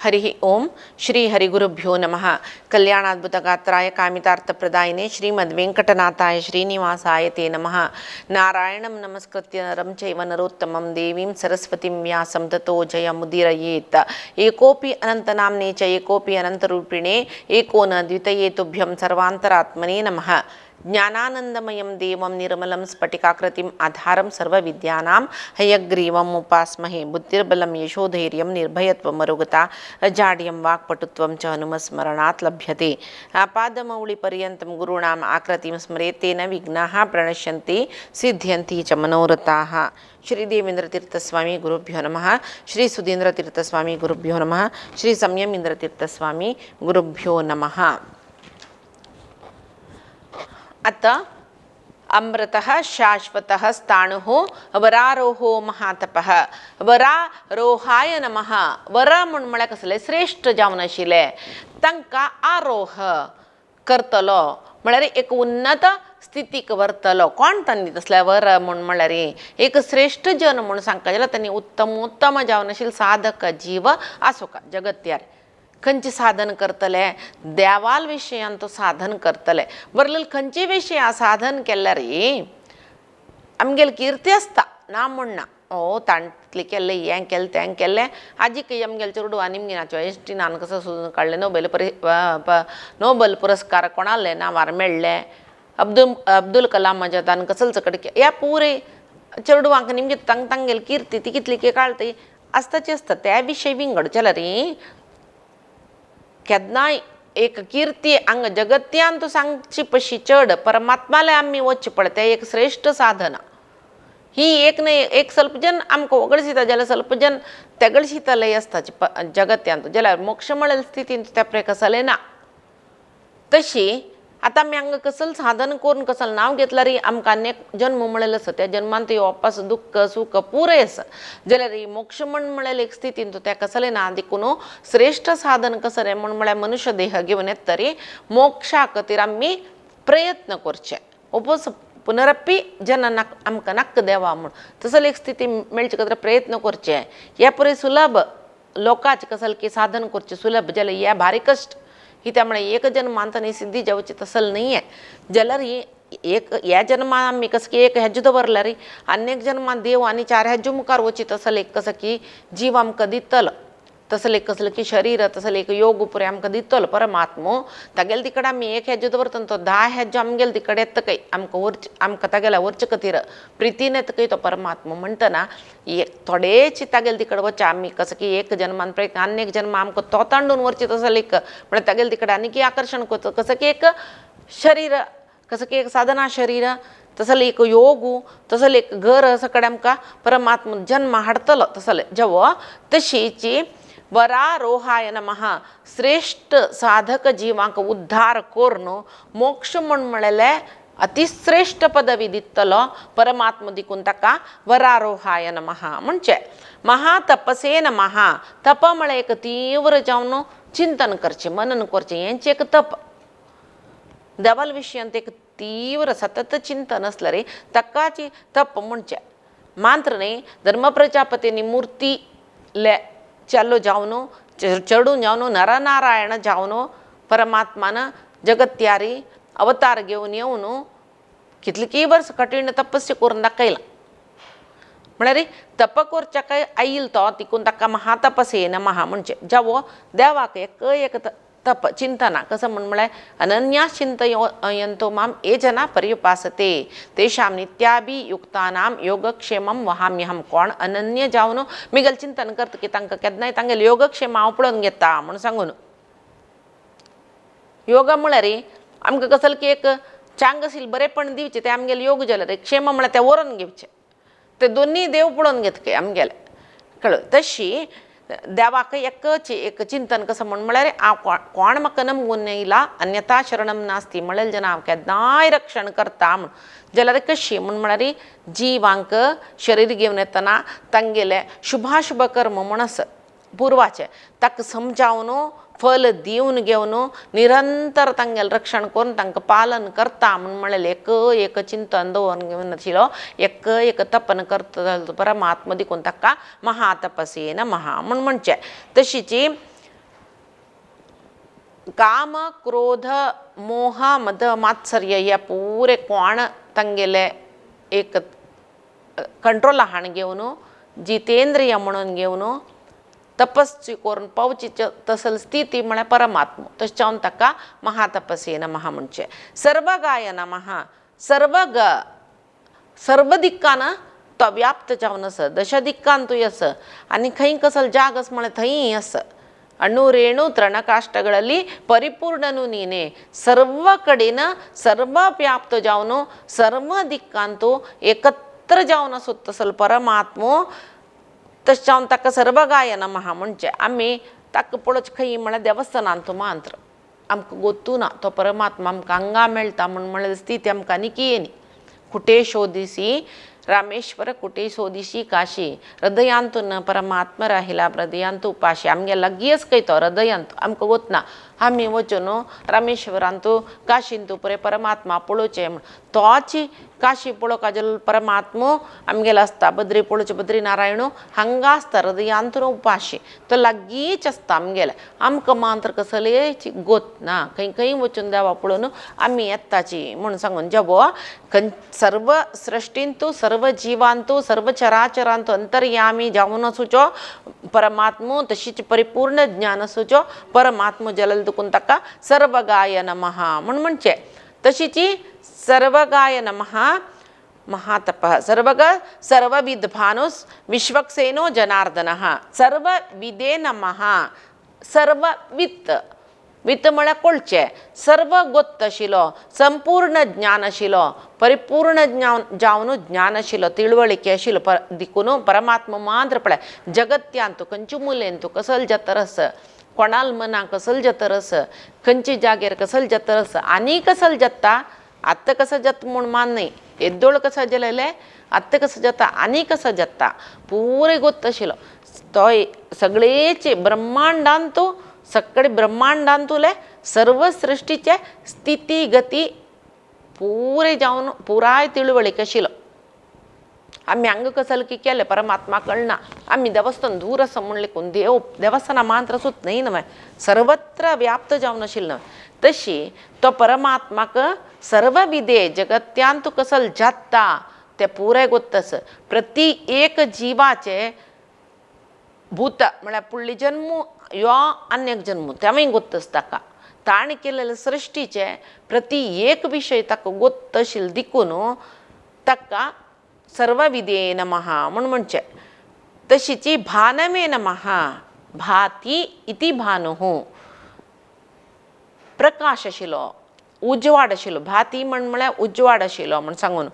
हरि ओम श्री हरिगुरुभ्यो नमः। कल्याणाद्भुतगात्राय कामितार्थप्रदायिने श्रीमद्वेङ्कटनाथाय श्रीनिवासाय ते नमः। नारायणं नमस्कृत्य नरं चैव नरोत्तमं देवीं सरस्वतीं व्यासं ततो जयमुदीरयेत्। एकोऽपि अनन्तनाम्ने च एकोऽपि अनन्तरूपिणे एको न द्वितये तुभ्यं सर्वान्तरात्मने नमः। ज्ञानानंदमयं देवं निर्मलं स्फटिकाकृतिम् आधारं सर्वविद्यानां हयग्रीवम् उपास्महे। बुद्धिर्बलं यशोधैर्यं निर्भयत्वमरुगता अजाड्यं वाक्पटुत्वं च हनुमस्मरणात् लभ्यते। आपादमौलिपर्यन्तं गुरूणाम् आकृतिं स्मरेत् तेन विघ्नाः प्रणश्यन्ति सिद्ध्यन्ति च मनोरथाः। श्री देवेंद्र तीर्थस्वामी गुरुभ्यो नमः। श्री सुधींद्र तीर्थस्वामी गुरुभ्यो नमः। श्री संयमींद्र तीर्थस्वामी गुरुभ्यो नमः। आतां अमृतः शाश्वतः स्थाणुः वरारोहो महातपः। वरारोहाय नमः। वर म्हूण म्हळ्यार कसलें श्रेश्ठ जावन आशिल्लें तांकां आरोह करतलो म्हळ्यार एक उन्नत स्थितीक व्हरतलो. कोण तांणी तसले वर म्हूण म्हळ्यार एक श्रेश्ठ जन म्हूण सांगता जाल्यार तांणी उत्तम उत्तम जावन आशिल्ले साधक जीव आसूंक जगत्यार. खंयचें साधन करतले देवाल विशयान तो साधन करतले. बरलेले खंयचे विशया साधन केल्यार आमगेली किर्ती आसता ना म्हूण ना. ओ तांतलें केल्लें हें केलें तें केल्लें आजीक आमगेले चेडवान निमगिनाचो एश्टिनान कसो सोदून काडलें नोबेल नोबल पुरस्कार कोणाले नांवार मेळ्ळें अब्दुल कलामाच्या तान कसल चकड ह्या पुरे चेडवांक निमगे तांगेली किर्ती ती कितली काळटी आसताची आसता. त्या विशय विंगड जाल्यार केन्नाय एक किर्ती हांगा जगत्यान तूं सांगची पशी चड परमात्माले आमी वचचें पडटा तें एक श्रेश्ठ साधना. ही एक न्हय एक स्वल्प जन आमकां वगळशिता जाल्यार स्वल्प जन तेगळशितले आसता जगत्यांत जाल्यार मोक्ष म्हळ्यार स्थितींत त्या प्रे कसलें ना. तशी आतां आमी हांगा कसल साधन करून कसल नांव घेतल्यार आमकां आनी एक जन्म म्हळ्ळेलो आसा त्या जन्मांत येवपास दुख्ख सूख पुरें आसा जाल्यार मोक्ष म्हण म्हळ्यार एक स्थितींत त्या कसलें ना. देखून श्रेश्ठ साधन कसलें म्हण म्हळ्यार मनुष्य देह घेवन येता तरी मोक्षा खातीर आमी प्रयत्न करचे. ओपोस पुनरपी जन आमकां नाका देवा म्हूण तसली एक स्थिती मेळचे खातीर प्रयत्न करचे. हे पुरें सुलभ लोकांचे कसल की साधन करचें सुलभ जाल्यार हे भारी कश्ट. कित्याक म्हळ्यार एक जन्मांत न्ही सिद्धी जावची तसल न्ही हें जाल्यार एक ह्या जन्मान आमी कसं की एक हेज्जो दवरल्यार आनी एक जन्मान देव आनी चार हेज्जो मुखार वची तसल एक कसं की जीव आमकां दितलो तसलें एक कसलें की शरीर तसलें एक योग पुरें आमकां दितलो परमात्मो. तागेले तिकडे आमी एक हेज्जो दवरता तो 10 हेज्जो आमगेले तिकडे येता काय आमकां व्हरचे आमकां तागेल्या व्हरचे खातीर प्रितीन येता काय तो परमात्मो. म्हणटना एक थोडेच तागेले तिकडे वचचे आमी कसं की एक जन्मान प्रयत्न आनी एक जन्म आमकां तो तांडून व्हरचे तसलें एक म्हळ्यार तागेले तिकडे आनीक आकर्शण करचो कसं की एक शरीर कसं की एक साधना शरीर तसलें एक योग तसलें एक घर सगळें आमकां परमात्मा जन्म हाडतलो तसलें जेवो. तशीची वरारोहाय नमः श्रेश्ठ साधक जिवांक उद्धार करून मोक्ष म्हूण म्हळेलें अतिश्रेश्ठ पदवी दितलो परमात्मा देखून ताका वरारोहाय नमः म्हणचें. महातपसे नमः. तप म्हळ्यार एक तीव्र जावन चिंतन करचें मनन करचें हेंच एक तप. देवाल विशयांत एक तीव्र सतत चिंतन आसल्यार ताकाच तप म्हणचें. मात्र न्ही धर्म प्रजापतीनी मुर्ती ले चालो जावन चडून जावन नरनारायण जावन परमात्मान जगत्यारी अवतार घेवन येवन कितलीं वर्स कठीण तपस्या करून दाखयलां. म्हळ्यार तप करच्याक आयल तो तिकून ताका महातपसे नमः म्हणचें. जावो देवाक एक एक तप चिंतना कसं म्हण म्हळ्यार अनन्या चिंतयन्तो माम ये जना पर्युपासते तेषां नित्याभियुक्तानां योगक्षेमं वहाम्यहं. कोण अनन्य जावन मिगल चिंतन करता की तांकां केन्नाय तांगेले योगक्षेम हांव पळोवन घेता म्हूण सांगून. योगा म्हळ्यार आमकां कसल की एक चांगशील बरेपण दिवचें तें आमगेलें योग जाल्यार क्षेम म्हळ्यार तें व्हरोन घेवचें ते दोन्ही देव पळोवन घेता काय आमगेले कळ्ळें. तशी देवाक एकच एक चिंतन कसं म्हण म्हळ्यार हांव कोण म्हाका नमगून येयला अन्यथा शरणम नास्ती म्हणलें जेन्ना हांव केन्नाय रक्षण करता म्हूण जाल्यार कशी म्हण म्हळ्यार जिवांक शरीर घेवन येतना तांगेलें शुभाशुभ कर्म म्हूण आसा पुर्वाचें ताका समजावन फल दिवन घेवन निरंतर तांगेलें रक्षण करून तांकां पालन करता म्हूण म्हणलें एक एक चिंतन दवरून घेवन आशिल्लो एक एक तपन करता परमात्मा देखून ताका महातपसे नमः म्हूण म्हणचें. तशीची काम क्रोध मोह मद मात्सर्य ह्या पुरे कोण तांगेले एक कंट्रोला हाण घेवन जितेंद्रिय म्हणून घेवन तपस्वी करून पावची तसल स्थिती म्हळ्यार परमात्मा. तशें जावन ताका महातपस्वी नमः म्हणचें. सर्वगाय नमः. सर्वग सर्व दिक्कान तो व्याप्त जावन आसा, दश दिक्कांतूय आसा आनी खंय कसल जाग आसा म्हळ्यार थंय आसा. ಅಣು ರೇಣು ತೃಣಕಾಷ್ಟಗಳಲ್ಲಿ ಪರಿಪೂರ್ಣನು ನೀನೆ. ಸರ್ವ ಕಡೆನ ಸರ್ವ ವ್ಯಾಪ್ತ जावन सर्व दिक्कांतू एकत्र जावन आसो तसल परमात्मो. तशें जावन ताका सर्वगाय नमः म्हणचें. आमी ताका पळोवचें खंय म्हळ्यार देवस्थानांतू मात्र आमकां गोत्तू ना तो परमात्मा आमकां हांगा मेळटा म्हूण म्हळ्यार स्थिती आमकां आनी येनी. कुठे शोधिसी रामेश्वर कुठे शोधिसी काशी हृदयांतून परमात्मा राहिला हृदयांतू उपाशी. आमगे लागींच खंय तो हृदयांत आमकां गोतना. आमी वचून रामेश्वरांतू काशींतू पळय परमात्मा पळोवचें म्हूण तोच काशी पळोवंक जाल्यार परमात्मो आमगेलो आसता. बद्री पळोवचें बद्री नारायण हांगा आसता हृदयांतून उपाशी. तो लागींच आसता आमगेले. आमकां मात्र कसलेच गोत ना. खंय खंय वचून देवा पळोवन आमी येताची म्हूण सांगून जेवो खंय सर्व सृश्टींतू सर्व जिवांतू सर्व चराचरांतू अंतर्यामी जावन आसूचो परमात्मो तशीच परिपूर्ण ज्ञान आसूचो परमात्मो जाल्यार देखून ताका सर्वगाय नमः म्हूण म्हणचें. तशीच सर्वगाय नमः महातपः सर्वग सर्वविद भानुस विश्वक्सेनो जनार्दनः सर्वविदे नमः. सर्ववित् वित्त म्हळ्यार कळचें, सर्व गोत्त आशिल्लो, संपूर्ण ज्ञान आशिल्लो, परिपूर्ण ज्ञान जावन ज्ञान आशिल्लो, तिळवळिके आशिल्लो देखून परमात्मा मात्र पळय जगत्यांतू खंयचे मुलेंतू कसल जातर आसा, कोणाल मनाक कसल जातर आसा, खंयचे जाग्यार कसल जातर आसा आनी कसल जाता. आतां कसो जाता म्हूण मान न्हय, येद्दोळ कसो जालेलें आतां कसो जाता आनी कसो जाता पुरे गोत्त आशिल्लो तो सगळेच ब्रह्मांडांतू सगळे ब्रह्मांडांतुले सर्व सृश्टीचे स्थिती गती पुरे जावन पुराय तिळवळीक आशिल्लो. आमी हांगा कसल की केलें परमात्मा कळना. आमी देवस्थान दूर आसा म्हूण लेखून देव देवस्थाना मात्र आसूत न्हय न्हय सर्वत्र व्याप्त जावन आशिल्लो न्हय. तशी तो परमात्माक सर्वविदे जगत्यांतू कसल जाता तें पुराय गोत्त आसा. प्रति एक जिवाचें भूत म्हळ्यार फुडले जन्म यो आनी एक जन्म तेंवूय गोत्त आसा ताका. ताणें केलेले सृश्टीचे प्रति एक विशय ताका गोत्त आशिल्लो देखून ताका सर्वविदे नमः म्हूण म्हणचें. तशीच भानवे नमः. भाती इति भानुः प्रकाश आशिल्लो, उजवाड आशिल्लो. भाती म्हण म्हळ्यार उजवाड आशिल्लो म्हूण सांगून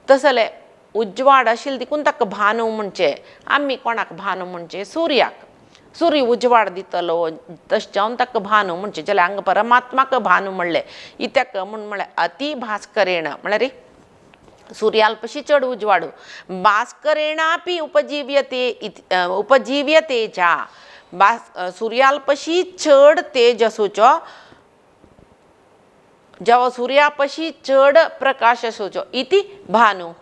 तसले उजवाड आशिल्लो देखून ताका भानू म्हणचें. आमी कोणाक भानू म्हणचें? सुर्याक. सूर्य उजवाड दितलो तशें जावन ताका भानू म्हणचें. जाल्यार हांगा परमात्माक भानू म्हणलें कित्याक म्हूण म्हळ्यार अति भास्करेण म्हळ्यार सूर्याल पशी चड उजवाडू भास्करेणापी उपजीव्यते उपजीव्य तेजा सूर्याल पशी चड तेज आसूचो जेवा सूर्यापशी चड प्रकाश आसूचो इति भानुः.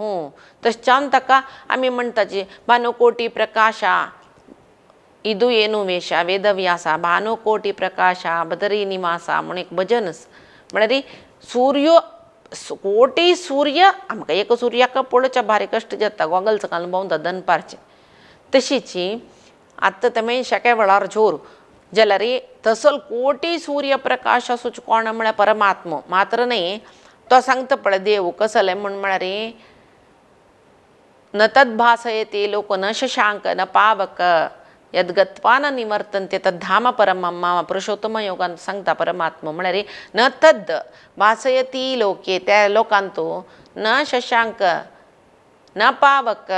तशें जावन ताका आमी म्हणटाची भानुकोटी प्रकाशा इदु येनु वेशा वेदव्यासा भानुकोटी प्रकाशा बदरी निवासा म्हूण एक भजन आसा. म्हळ्यार सूर्य कोटी सूर्य आमकां एक सुर्याक पळोवच्या भारी कश्ट जाता, गॉगल्स घालून भोंवता दनपारचें. तशीच आतां तें शेक्या वेळार जोर जाल्यार तसो कोटी सूर्य प्रकाश आसूचो कोण म्हळ्यार परमात्मो मात्र न्हय. तो सांगता पळय देव कसलें म्हूण म्हळ्यार न तद्भासयते लोक न शशांक न पावक यद्गत्वा न निवर्तन्ते तद्धाम परमं मम. पुरुषोत्तम योगान सांगता परमात्मा म्हळ्यार न तद् भासयती लोके त्या लोकांतू न शशांक न पावक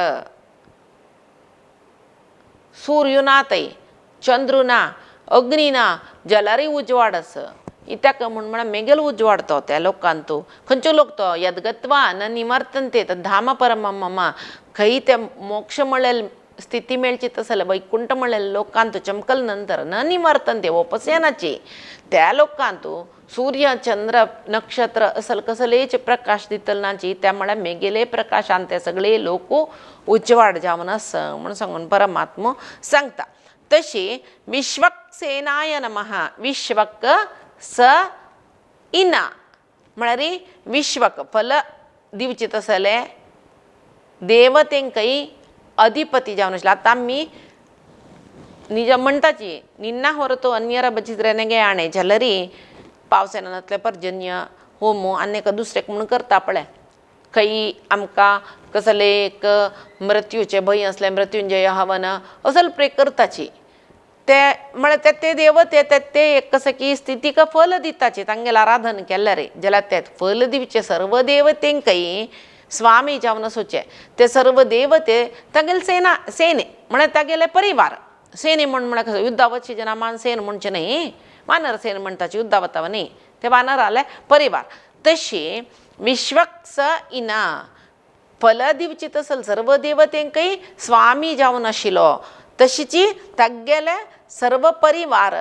सूर्य ना थंय, चंद्र ना, अग्नी ना, जाल्यारय उजवाड आसा. कित्याक म्हूण म्हळ्यार मेगेलो उजवाड तो त्या लोकांतू. खंयचो लोक तो यद्गत्वा न निवर्तन्ते तद्धाम परमं मम. खंय ते मोक्ष म्हळ्यार स्थिती मेळची तसले जाल्यार वैकुंठ म्हळ्यार लोकांतू चमकल नंतर न निवर्तन्ते वापस येनाची त्या लोकांतू सूर्य चंद्र नक्षत्र असल कसलेच प्रकाश दितले नाची त्या म्हळ्यार मेगेले प्रकाशान ते सगळे लोक उजवाड जावन आसा म्हूण सांगून परमात्मो सांगता. तशी विश्वक्सेनाय नमः. विश्वक स इना म्हळ्यार विश्वक फल दिवचें तसलें देवतेंकय अधिपती जावन आशिल्लो. आतां आमी निज म्हणटाची निन्ना ಹೊರತು अन्यರ भजिದ್ರೆ नेगे आणे जाल्यार पावस येना पर्जन्य होम आनी एका दुसरेक म्हूण करता पळय. खंय आमकां कसलें एक मृत्यूचें भंय आसलें मृत्युंजय हवन असले प्रे करताची ते म्हळ्यार ते देवते ते एक कशें की स्थितीक फल दिताची तांगेलें आराधन केल्यार जाल्यार ते फल दिवचें सर्व देवतेंकय स्वामी जावन आसूचे ते सर्व देवते तागेले सेना सेने म्हळ्यार तागेले परिवार. सेने म्हण म्हळ्यार कसो युद्धा जना मान सेन म्हणचें न्ही, वानर सेन म्हणटाची युद्धा वता न्ही, ते वानराले परिवार. तशी विश्वक्स इना फल दिवची तसल सर्व देवतेंकय स्वामी जावन आशिल्लो तशीची तागेले सर्व परिवार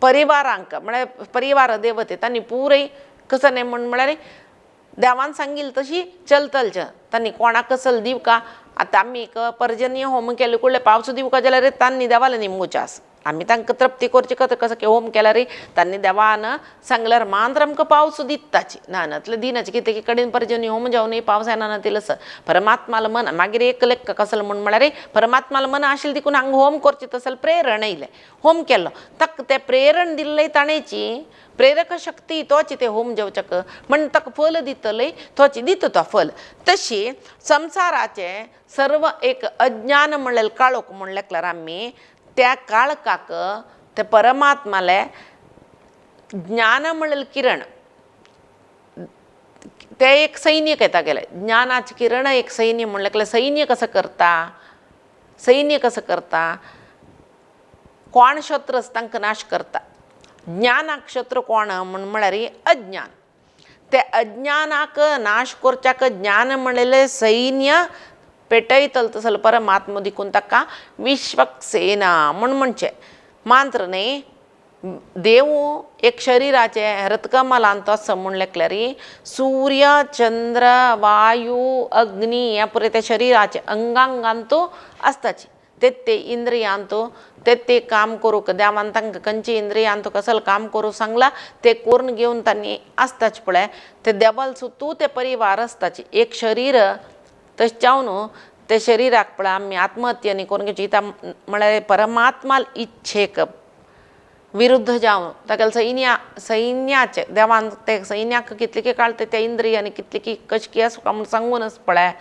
परिवारांक म्हळ्यार परिवार देवते तांणी पुरय कसो न्ही म्हण म्हळ्यार देवान सांगिल्लें तशी चलतलचें. तांणी कोणाक कसल दिवका आतां आमी एक पर्जन्य होम केले कुडले पावस दिवका जाल्यार तांणी देवाले निमगुचें आसा. आमी तांकां तृप्ती करची कसो की होम केल्यार तांणी देवान सांगल्यार मात्र आमकां पावस दिताची ना नातलें दिनाची कितें कडेन पर्जन्य होम जावन पावस येना नातिल्लो आसा. परमात्मालो मन मागीर एक लेक्क कसलो म्हण म्हळ्यार परमात्मालो मन आशिल्लें देखून हांगा होम करचें तसलें प्रेरण येयलें होम केलो ताका तें प्रेरण दिल्लें ताणेची प्रेरक शक्ती तोच तें होम जेवच्याक म्हण ताका फल दितलें तोच दिता तो फल. तशी संवसाराचें सर्व एक अज्ञान म्हणल्यार काळोख म्हण लेखल्यार आमी त्या काळखाक ते परमात्माले ज्ञान म्हणलें किरण ते एक सैन्य येता गेले ज्ञानाचें किरण एक सैन्य म्हणलें सैन्य कसं करता, सैन्य कसं करता कोण शत्रू तांकां नाश करता. ज्ञानाक शत्रू कोण म्हण म्हळ्यार अज्ञान. ते अज्ञानाक नाश करच्याक ज्ञान म्हणलें सैन्य पेटयतलो तसलो परमात्मा देखून ताका विश्वक्सेना म्हूण म्हणचें. मात्र न्ही देव एक शरिराचें हृत्कमलांत आसा म्हूण लेखल्यार सूर्य चंद्र वायू अग्नी ह्या पुराय त्या शरिराचे अंगांगांत आसताची ते ते इंद्रियांत ते ते काम करूंक देवान तांकां खंयच्या इंद्रियांत कसलें काम करूंक सांगलां तें करून घेवन तांणी आसताच पळय ते देवाल सुद्दां ते परिवार आसताची एक शरीर. तशें जावन ते शरिराक पळय आमी आत्महत्या न्ही करून घेवची म्हळ्यार परमात्मा इच्छेक विरुद्ध जावन तागेले सैन्या सैन्याचे देवान ते सैन्याक कितले काळ त्या इंद्रियांनी कितले की कशें की आसूं म्हूण सांगून पळय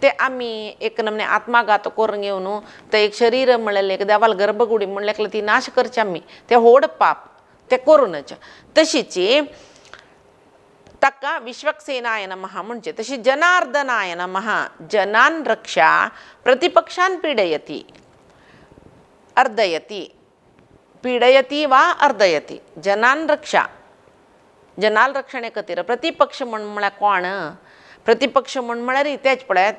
ते आमी एक नमने आत्मघात करून घेवन ते एक शरीर म्हणलें एक देवाल गर्भगुडी म्हणलें ती नाश करची आमी ते व्हड पाप ते करूनच. तशीच ताका विश्वक्सेनाय नमः म्हणचें. तशी जनार्दनाय नमः जनान रक्षा प्रतिपक्षान पीडयती अर्दयती पीडयती वा अर्दयती जनान रक्षा जनाल रक्षणे खातीर प्रतिपक्ष म्हण म्हळ्यार कोण प्रतिपक्ष म्हण म्हळ्यार तेच पळयात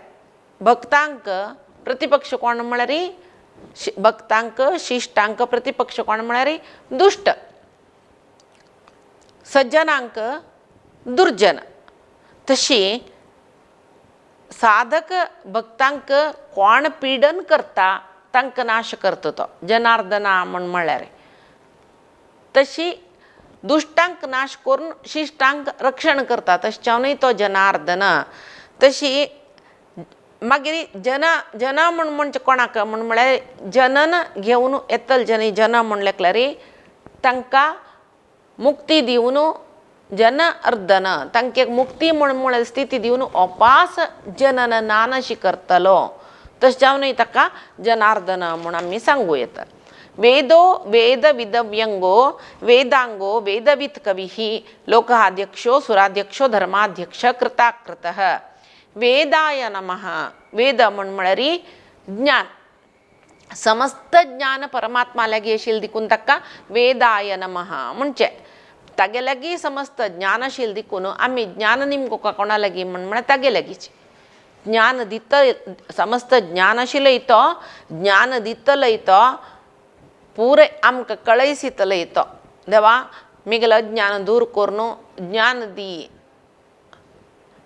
भक्तांक प्रतिपक्ष कोण म्हळ्यार भक्तांक शिश्टांक प्रतिपक्ष कोण म्हळ्यार दुश्ट सज्जनांक दुर्जन. तशी साधक भक्तांक कोण पीडन करता तांकां नाश करता तो जनार्दना म्हण म्हळ्यार. तशी दुश्टांक नाश करून शिश्टांक रक्षण करता तशें जावनय तो जनार्दन. तशी मागीर जना जना म्हण म्हणचे कोणाक म्हण म्हळ्यार जनन घेवन येतले जन जना म्हण लेखल्यार तांकां मुक्ती दिवन जन अर्दन तांकां एक मुक्ती म्हण म्हळ्यार स्थिती दिवन अपास जनन नानशी करतलो तशें जावनय ताका जनार्दन म्हूण आमी सांगूं येता. वेदो वेद विदव्यंगो वेदांगो वेदवित् कविः लोकाध्यक्षो सुराध्यक्षो धर्माध्यक्ष कृताकृतः. वेदाय नमः वेद म्हण म्हळ्यार ज्ञान समस्त ज्ञान परमात्मा लागीं आशिल्लें देखून ताका वेदाय नमः म्हणचें. तागे लागीं समस्त ज्ञान आशिल्लें देखून आमी ज्ञान निमको कोणा लागीं म्हण म्हळ्यार तागे लागींच ज्ञान दित समस्त ज्ञान आशिल्लें तो ज्ञान दितलय तो पुराय आमकां कळयसितलय तो देवा मिगेलें अज्ञान दूर करून ज्ञान दी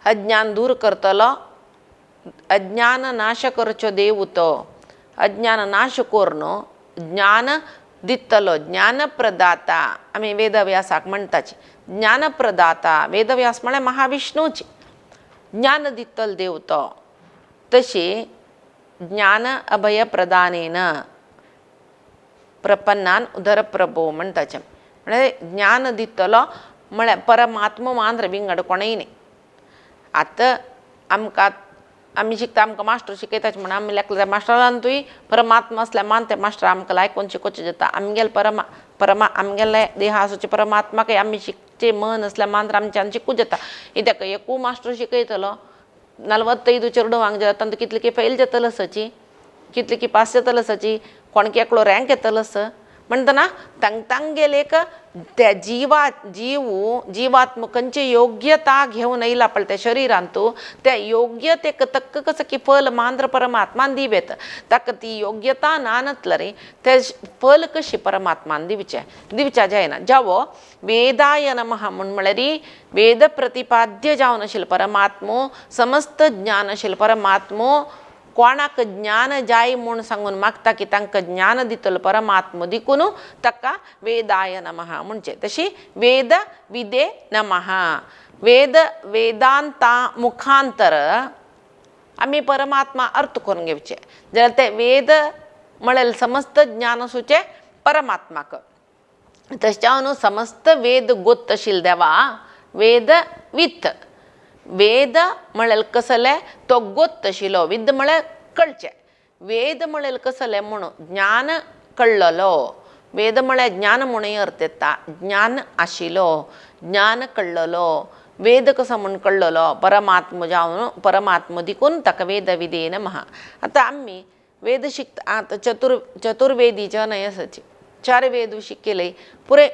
अज्ञान दूर करतलो अज्ञान नाश करचो देव तो अज्ञान नाश करून ज्ञान दितलो ज्ञानप्रदाता. आमी वेदव्यासाक म्हणटाची ज्ञानप्रदाता. वेदव्यास म्हळ्यार महाविष्णूची ज्ञान दितलो देव तो. तशी ज्ञान अभयप्रदानेन प्रपन्नान उदर प्रभो म्हणटाचे. म्हळ्यार ज्ञान दितलो म्हळ्यार परमात्मा मात्र, विंगड कोणूय न्ही. आतां आमकां आमी शिकता, आमकां मास्टर शिकयताच म्हूण आमी लेखले मास्टरान तुय परमात्मा आसल्यार मान ते मास्टर आमकां लायकून शिकोवचें जाता. आमगेले परमा परमा आमगेले देहासूचे परमात्माकय आमी शिकचें मन आसल्यार मात्र आमच्यान शिकूं जाता. कित्याक एकू मास्टर शिकयतलो 45 चेडवांक जाल्यार तांकां कितले की फेल जातलो आसाची, कितले की पास जातलो आसाची, कोणकी एकलो रँक येतलो आसा. म्हणटना तांगेले एक त्या जिवा जीव जिवात्म खंयची योग्यता घेवन येयला पळय त्या शरिरांतू, त्या योग्यतेक तक्क कसो की फल मांद्र परमात्मान दिवेत. ताका ती योग्यता नानतले रे ते फल कशी परमात्मान दिवचें दिवच्या जायना. जावो वेदाय नमः म्हूण म्हळ्यार वेद प्रतिपाद्य जावन आशिल्लो परमात्मो, समस्त ज्ञान आशिल्लो परमात्मो कोणाक ज्ञान जाय म्हूण सांगून मागता की तांकां ज्ञान दितलो परमात्मो देखून ताका वेदाय नमः म्हणचें. तशी वेद विदे नमः, वेद वेदांता मुखांतर आमी परमात्मा अर्थ करून घेवचें जाल्यार तें वेद म्हळ्यार समस्त ज्ञान आसूचें परमात्माक. तशें जावन समस्त वेद गोत्त आशिल्लो देवा वेद विथ. वेद म्हळ्यार कसलें तो गोत्त आशिल्लो, विद म्हळ्यार कळचें, वेद म्हळ्यार कसलें म्हूण ज्ञान कळ्ळलो. वेद म्हळ्यार ज्ञान म्हणूय अर्थ येता, ज्ञान आशिल्लो, ज्ञान कळ्ळलो. वेद कसो म्हूण कळ्ळलो परमात्म जावन परमात्म देखून ताका वेद विदे नमः. आतां आमी वेद शिकता आतां चतुर्वेदीचे न्हय आसाची, चार वेद शिकले पुरे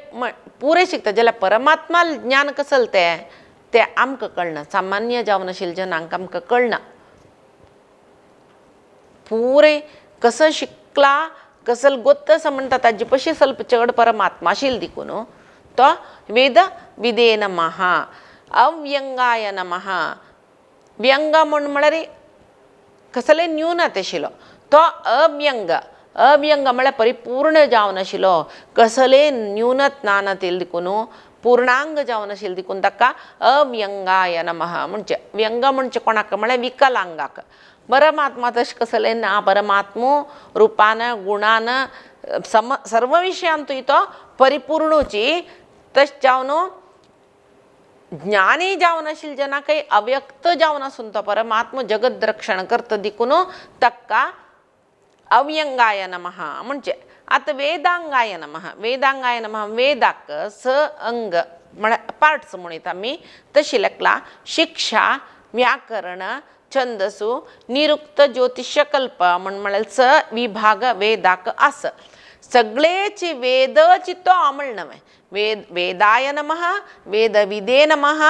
पुरे शिकता जाल्यार परमात्मा ज्ञान कसलें तें तें आमकां कळना, सामान्य जावन आशिल्ल्या जनांक आमकां कळना. पुरे कसो शिकला कसल गोत्त असो म्हणटा ताजे पशी स्वल्प चड परमात्मा आशिल्लो देखून तो वेद विदे नमः. अव्यंगाय नमः, व्यंग म्हूण म्हळ्यार कसलें न्यूनत आशिल्लो तो अव्यंग. अव्यंग म्हळ्यार परिपूर्ण जावन आशिल्लो, कसलें न्यूनत नानतील देखून पूर्णांग जावन आशिल्लो देखून ताका अव्यंगाय नमः म्हणचें. व्यंग म्हणचें कोणाक म्हळ्यार विकलांगाक. परमात्मा तशें कसलें ना, परमात्मो रुपान गुणान सम सर्व विशयांतूय तो परिपूर्णूची. तशें जावन ज्ञानी जावन आशिल्ले जनाकय अव्यक्त जावन आसून तो परमात्मा जगद रक्षण करता देखून ताका अव्यंगाय नमः म्हणचें. आतां वेदांगाय नमः, वेदांगाय नमः वेदाक स अंग म्हळ्यार पार्ट्स म्हणयता आमी, तशी लेखला शिक्षा व्याकरण छंदसु निरुक्त ज्योतिषकल्प म्हण म्हळ्यार स विभाग वेदाक आसा. सगळेची वेदची तो म्हण न्हय, वेद वेदाय नमः, वेदविदे नमः,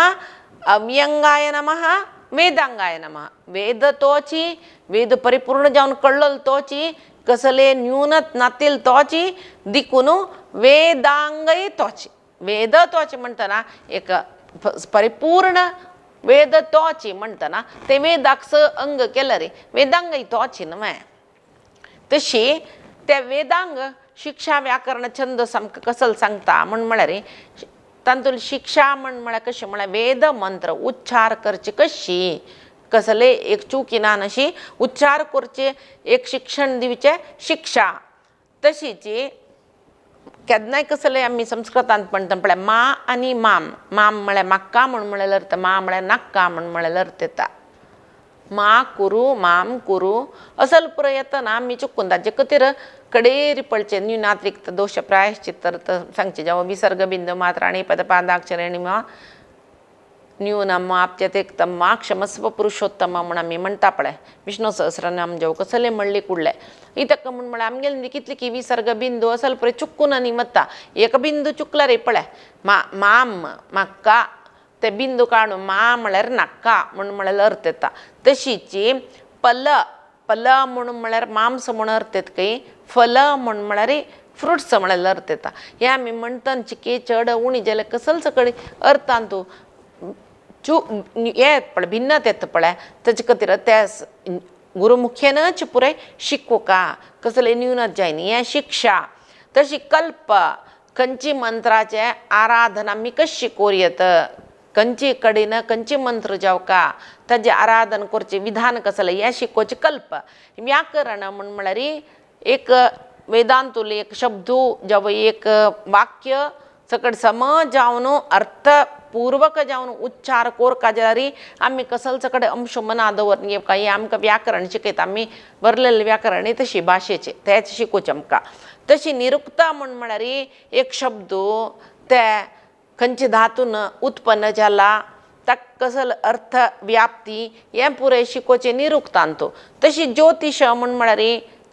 अव्यंगाय नमः, वेदांगाय नमः. वेद तोची, वेद परिपूर्ण जावन कळ्ळलो तोची, कसले न्यूनत नातील तोची, देखून वेदांगय तोची. वेद तोची म्हणटना एक परिपूर्ण वेद तोची म्हणटना ते वेदाक स अंग केलं रे वेदांगय तोची न्हय. तशी त्या वेदांग शिक्षा व्याकरण छंद आमकां कसल सांगता म्हण म्हळ्यार तातूंत शिक्षा म्हण म्हळ्यार कशें म्हळ्यार वेद मंत्र उच्चार करचे कशी कसले एक चुकी ना अशी उच्चार करचे एक शिक्षण दिवचें शिक्षा. तशीच केन्नाय कसलें आमी संस्कृतांत म्हणटा पळय मा आनी माम, माम म्हळ्यार म्हाका म्हूण म्हळ्यार अर्थ, मा म्हळ्यार नाक्का म्हूण म्हळ्यार अर्थ येता. मा कुरू माम कुरू असल पुरो येतना आमी चुकून ताजे खातीर कडेर पळचें न्यूनात्रिक्त दोश प्रायश्चित्त अर्थ सांगचें जेवा विसर्ग बिंदू मात्र आनी पदपादाक्षरेणी मा न्यूनम आप्यतिक्तम मा क्षमस्व पुरुषोत्तम म्हूण आमी म्हणटा पळय विष्णु सहस्रनाम जेव कसले म्हणले कुडले इतक म्हूण म्हळ्यार आमगेले कितले की विसर्ग बिंदू असल पळय चुकून आनी वता एक बिंदू चुकला रे पळय मा माम म्हाका ते बिंदू काडून मा म्हळ्यार नाका म्हूण म्हळ्यार अर्थ येता. तशीच पल पल म्हूण म्हळ्यार मांस म्हूण अर्थ येता खंय, फल म्हूण म्हळ्यार फ्रुट्स म्हळ्यार अर्थ येता. हें आमी म्हणटना चिके चड उणी जाल्यार कसल सकड अर्थांतू येत पळय भिन्नत येता पळय ताजे खातीर त्या गुरुमुखेनच पुराय शिकोवका कसले न्यूनत जायना. हें शिक्षा. तशी कल्प खंयची मंत्राचे आराधना आमी कशी कोरयेत, खंयचे कडेन खंयचे मंत्र जावका ताजें आराधन करचें विधान कसलें हें शिकोवचें कल्प. व्याकरण म्हण म्हळ्यार एक वेदांतुले एक शब्द जावं एक वाक्य सकट समज जावन अर्थपुर्वक जावन उच्चार कोरका जाल्यार आमी कसल सकट अंश मना दवरून घेवका हें आमकां व्याकरण शिकयता. आमी बरलेलें व्याकरण तशी भाशेचें तेंच शिकोवचें आमकां. तशी निरुक्ता म्हण म्हळ्यार एक शब्द ते खंयच्या धातून उत्पन्न जाला ताका कसलो अर्थ व्याप्ती हें पुराय शिकोवचें निरुक्तांत. तशी ज्योतिश म्हण म्हळ्यार